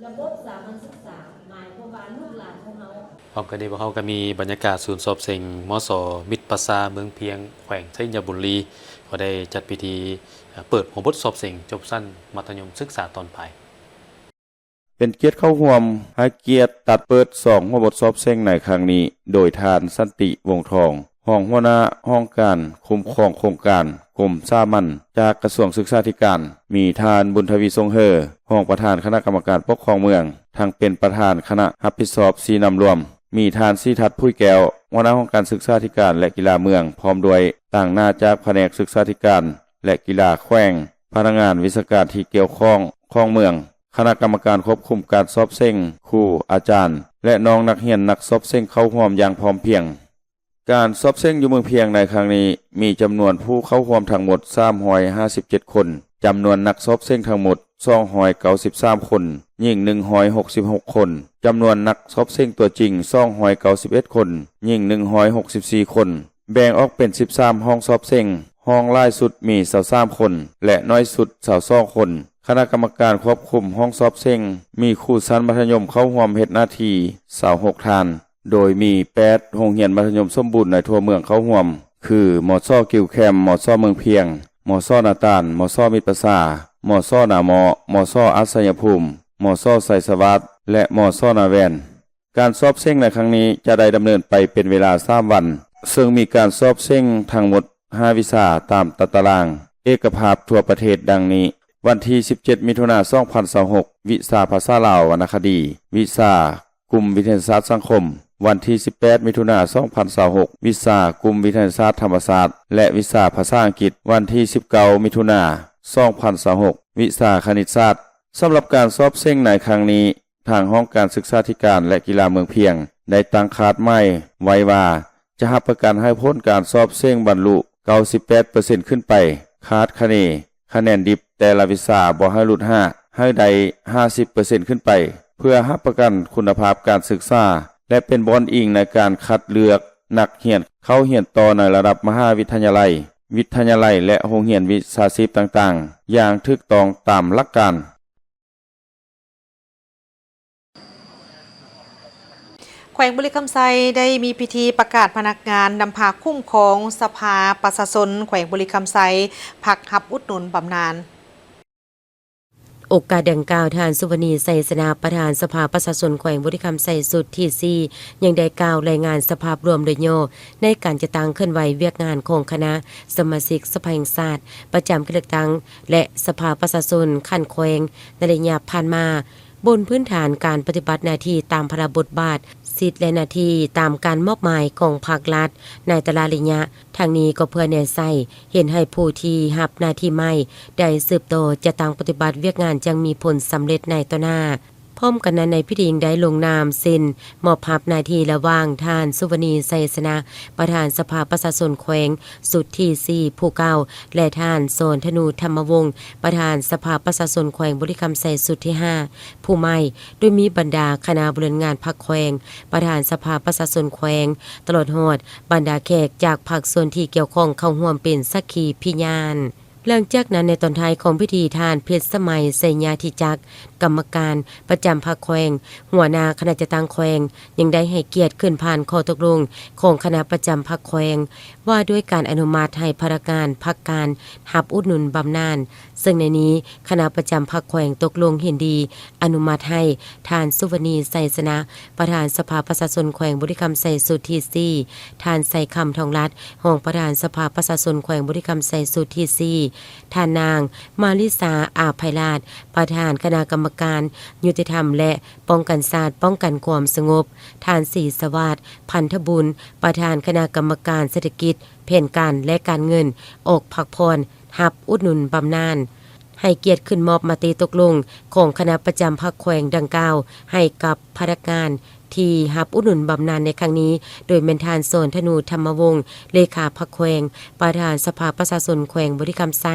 ລະບົບສາມັນສຶກສາ ໝາຍຄວາມວ່າລູກຫຼານຂອງເຮົາ. ພ້ອມກັນນີ້ ພວກເຮົາກໍມີບັນຍາກາດສູນສອບເສັງ ມສ ມິດປະຊາ ເມືອງພຽງ ແຂວງໄຊຍະບູລີ ກໍໄດ້ຈັດພິທີ ເປີດຫົວບົດສອບເສັງຈົບຊັ້ນມັດທະຍົມສຶກສາຕອນປາຍ. ເປັນກຽດເຂົ້າຮ່ວມໃຫ້ກຽດຕັດເປີດສອງຫົວບົດສອບເສັງໃນຄັ້ງນີ້ ໂດຍທ່ານ ສັນຕິ ວົງທອງ ຮອງຫົວໜ້າຫ້ອງການຄຸ້ມຄອງໂຄງການກົມສາມັນຈາກກະຊວງສຶກສາທິການ, ມີທ່ານ ບຸນທະວີ ຊົງເຮີ ຮອງປະທານຄະນະກຳມະການປົກຄອງເມືອງ, ທັງເປັນປະທານຄະນະຮັບຜິດຊອບຊີ້ນຳລວມ, ມີທ່ານ ສີທັດ ຜຸຍແກ້ວ ຫົວໜ້າຫ້ອງການສຶກສາທິການ ແລະ ກິລາເມືອງ, ພ້ອມດ້ວຍຕາງໜ້າຈາກພະແນກສຶກສາທິການ ແລະ ກິລາແຂວງ, ພະນັກງານວິຊາການທີ່ກ່ຽວຂ້ອງຂອງເມືອງ, ຄະນະກຳມະການຄວບຄຸມການສອບເສັງ, ຄູ, ອາຈານ ແລະ ນ້ອງນັກຮຽນນັກສອບເສັງເຂົ້າຮ່ວມຢ່າງພ້ອມພຽງ. ການສອບເສັງຢູ່ເມືອງພຽງໃນຄັ້ງນີ້ ມີຈຳນວນຜູ້ເຂົ້າຮ່ວມທັງໝົດສາມຮ້ອຍຫ້າສິບເຈັດຄົນ, ຈຳນວນນັກສອບເສັງທັງໝົດສອງຮ້ອຍເກົ້າສິບສາມຄົນ, ຍິງໜຶ່ງຮ້ອຍຫົກສິບຫົກຄົນ, ຈຳນວນນັກສອບເສັງຕົວຈິງສອງຮ້ອຍເກົ້າສິບເອັດຄົນ, ຍິງໜຶ່ງຮ້ອຍຫົກສິບສີ່ຄົນ, ແບ່ງອອກເປັນສິບສາມຫ້ອງສອບເສັງ, ຫ້ອງຫຼາຍສຸດມີຊາວສາມຄົນ ແລະ ໜ້ອຍສຸດຊາວສອງຄົນ. ຄະນະກຳມະການຄວບຄຸມຫ້ອງສອບເສັງ ມີຄູຊັ້ນມັດທະຍົມເຂົ້າຮ່ວມເຮັດໜ້າທີ່ຊາວຫົກທ່ານ, ໂດຍມີແປດໂຮງຮຽນມັດທະຍົມສົມບູນໃນທົ່ວເມືອງເຂົ້າຮ່ວມ ຄື ມສ ກິວແຄມ, ມສ ເມືອງພຽງ, ມສ ນາຕານ, ມສ ມິດປະຊາ, ມສ ນາໝໍ້, ມສ ອັດໄຊຍະພູມ, ມສ ໄຊສະຫວາດ ແລະ ມສ ນາແວ່ນ. ການສອບເສັງໃນຄັ້ງນີ້ຈະໄດ້ດຳເນີນໄປເປັນເວລາສາມວັນ, ເຊິ່ງມີການສອບເສັງທັງໝົດຫ້າວິຊາຕາມຕາຕະລາງເອກະພາບທົ່ວປະເທດດັ່ງນີ້: ວັນທີສິບເຈັດ ມິຖຸນາ ສອງພັນຊາວຫົກ ວິຊາພາສາລາວວັນນະຄະດີ, ວິຊາກຸ່ມວິທະຍາສາດສັງຄົມ, ວັນທີສິບແປດ ມິຖຸນາ ສອງພັນຊາວຫົກ ວິຊາກຸ່ມວິທະຍາສາດທຳມະຊາດ ແລະ ວິຊາພາສາອັງກິດ, ວັນທີສິບເກົ້າ ມິຖຸນາ ສອງພັນຊາວຫົກ ວິຊາຄະນິດສາດ. ສຳລັບການສອບເສັງໃນຄັ້ງນີ້, ທາງຫ້ອງການສຶກສາທິການ ແລະ ກິລາເມືອງພຽງ ໄດ້ຕັ້ງຄາດໝາຍໄວ້ວ່າ ຈະຮັບປະກັນໃຫ້ຜົນການສອບເສັງບັນລຸເກົ້າສິບແປດເປີເຊັນຂຶ້ນໄປ, ຄາດຄະເນຄະແນນດິບແຕ່ລະວິຊາບໍ່ໃຫ້ຫຼຸດຫ້າ, ໃຫ້ໄດ້ຫ້າສິບເປີເຊັນຂຶ້ນໄປ, ເພື່ອຮັບປະກັນຄຸນນະພາບການສຶກສາ ແລະ ເປັນບ່ອນອີງໃນການຄັດເລືອກນັກຮຽນເຂົ້າຮຽນຕໍ່ໃນລະດັບມະຫາວິທະຍາໄລ, ວິທະຍາໄລ ແລະ ໂຮງຮຽນວິຊາຊີບຕ່າງໆ ຢ່າງຖືກຕ້ອງຕາມຫຼັກການ. ແຂວງບໍລິຄຳໄຊໄດ້ມີພິທີປະກາດພະນັກງານນຳພາຄຸ້ມຄອງສະພາປະຊາຊົນແຂວງບໍລິຄຳໄຊ ພັກຮັບອຸດໜູນບຳນານ. ໂອກາດດັ່ງກ່າວ, ທ່ານ ສຸວະນີ ໄຊຊະນະ ປະທານສະພາປະຊາຊົນແຂວງບໍລິຄຳໄຊຊຸດທີສີ່ ຍັງໄດ້ກ່າວລາຍງານສະພາບລວມໂດຍຫຍໍ້ ໃນການຈັດຕັ້ງເຄື່ອນໄຫວວຽກງານຂອງຄະນະສະມາຊິກສະພາແຫ່ງຊາດປະຈຳການເລືອກຕັ້ງ ແລະ ສະພາປະຊາຊົນຂັ້ນແຂວງໃນໄລຍະຜ່ານມາ, ບົນພື້ນຖານການປະຕິບັດໜ້າທີ່ຕາມພາລະບົດບາດ, ສິດ ແລະ ໜ້າທີ່ຕາມການມອບໝາຍຂອງພາກລັດໃນແຕ່ລະໄລຍະ. ທັງນີ້ກໍເພື່ອແນໃສ່ເຮັດໃຫ້ຜູ້ທີ່ຮັບໜ້າທີ່ໃໝ່ໄດ້ສືບຕໍ່ຈັດຕັ້ງປະຕິບັດວຽກງານຢ່າງມີຜົນສຳເລັດໃນຕໍ່ໜ້າ. ພ້ອມກັນນັ້ນ, ໃນພິທີຍັງໄດ້ລົງນາມເຊັນມອບຮັບໜ້າທີ່ລະຫວ່າງທ່ານ ສຸວະນີ ໄຊຊະນະ ປະທານສະພາປະຊາຊົນແຂວງຊຸດທີສີ່ຜູ້ເກົ່າ ແລະ ທ່ານ ສອນທະນູ ທຳມະວົງ ປະທານສະພາປະຊາຊົນແຂວງບໍລິຄຳໄຊຊຸດທີຫ້າຜູ້ໃໝ່, ໂດຍມີບັນດາຄະນະບໍລິຫານງານພັກແຂວງ, ປະທານສະພາປະຊາຊົນແຂວງ, ຕະຫຼອດຮອດບັນດາແຂກຈາກພາກສ່ວນທີ່ກ່ຽວຂ້ອງເຂົ້າຮ່ວມເປັນສັກຂີພິຍານ. ຫຼັງຈາກນັ້ນ ໃນຕອນທ້າຍຂອງພິທີ ທ່ານ ເພັດສະໄໝ ໄຊຍາທິຈັກ ກຳມະການປະຈຳພັກແຂວງ, ຫົວໜ້າຄະນະຈັດຕັ້ງແຂວງ ຍັງໄດ້ໃຫ້ກຽດຂຶ້ນຜ່ານຂໍ້ຕົກລົງຂອງຄະນະປະຈຳພັກແຂວງ ວ່າດ້ວຍການອະນຸມັດໃຫ້ພະນັກງານພັກການຮັບອຸດໜູນບຳນານ, ເຊິ່ງໃນນີ້ຄະນະປະຈຳພັກແຂວງຕົກລົງເຫັນດີອະນຸມັດໃຫ້ ທ່ານ ສຸວັນນີ ໄຊຊະນະ ປະທານສະພາປະຊາຊົນແຂວງບໍລິຄຳໄຊຊຸດທີສີ່, ທ່ານ ໄຊຄຳ ທອງລັດ ຮອງປະທານສະພາປະຊາຊົນແຂວງບໍລິຄຳໄຊຊຸດທີສີ່, ທ່ານນາງ ມາລິສາ ອາໄພລາດ ປະທານຄະນະກຳມະການຍຸຕິທຳ ແລະ ປ້ອງກັນຊາດ ປ້ອງກັນຄວາມສະຫງົບ, ທ່ານ ສີສະຫວາດ ພັນທະບຸນ ປະທານຄະນະກຳມະການເສດຖະກິດ, ແຜນການ ແລະ ການເງິນ ອອກພັກຜ່ອນຮັບອຸດໜູນບຳນານ, ໃຫ້ກຽດຂຶ້ນມອບມະຕິຕົກລົງຂອງຄະນະປະຈຳພັກແຂວງດັ່ງກ່າວໃຫ້ກັບພະນັກງານ ທີ່ຮັບອຸດໜູນບຳນານໃນຄັ້ງນີ້ ໂດຍແມ່ນທ່ານ ສອນທະນູ ທຳມະວົງ ເລຂາພັກແຂວງ, ປະທານສະພາປະຊາຊົນແຂວງບໍລິຄຳໄຊ.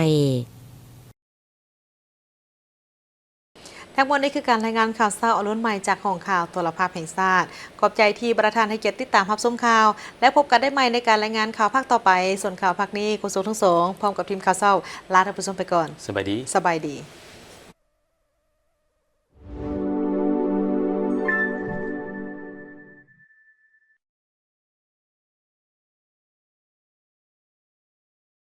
ທັງໝົດນີ້ຄືການລາຍງານຂ່າວເຊົ້າອາລຸນໃໝ່ຈາກຫ້ອງຂ່າວໂທລະພາບແຫ່ງຊາດ. ຂອບໃຈທີ່ບັນດາທ່ານໃຫ້ກຽດຕິດຕາມຮັບຊົມຂ່າວ ແລະ ພົບກັນໄດ້ໃໝ່ໃນການລາຍງານຂ່າວພາກຕໍ່ໄປ. ສ່ວນຂ່າວພາກນີ້ ໂຄສົກທັງສອງ ພ້ອມກັບທີມຂ່າວເຊົ້າ ລາທ່ານຜູ້ຊົມໄປກ່ອນ. ສະບາຍດີ. ສະບາຍດີ.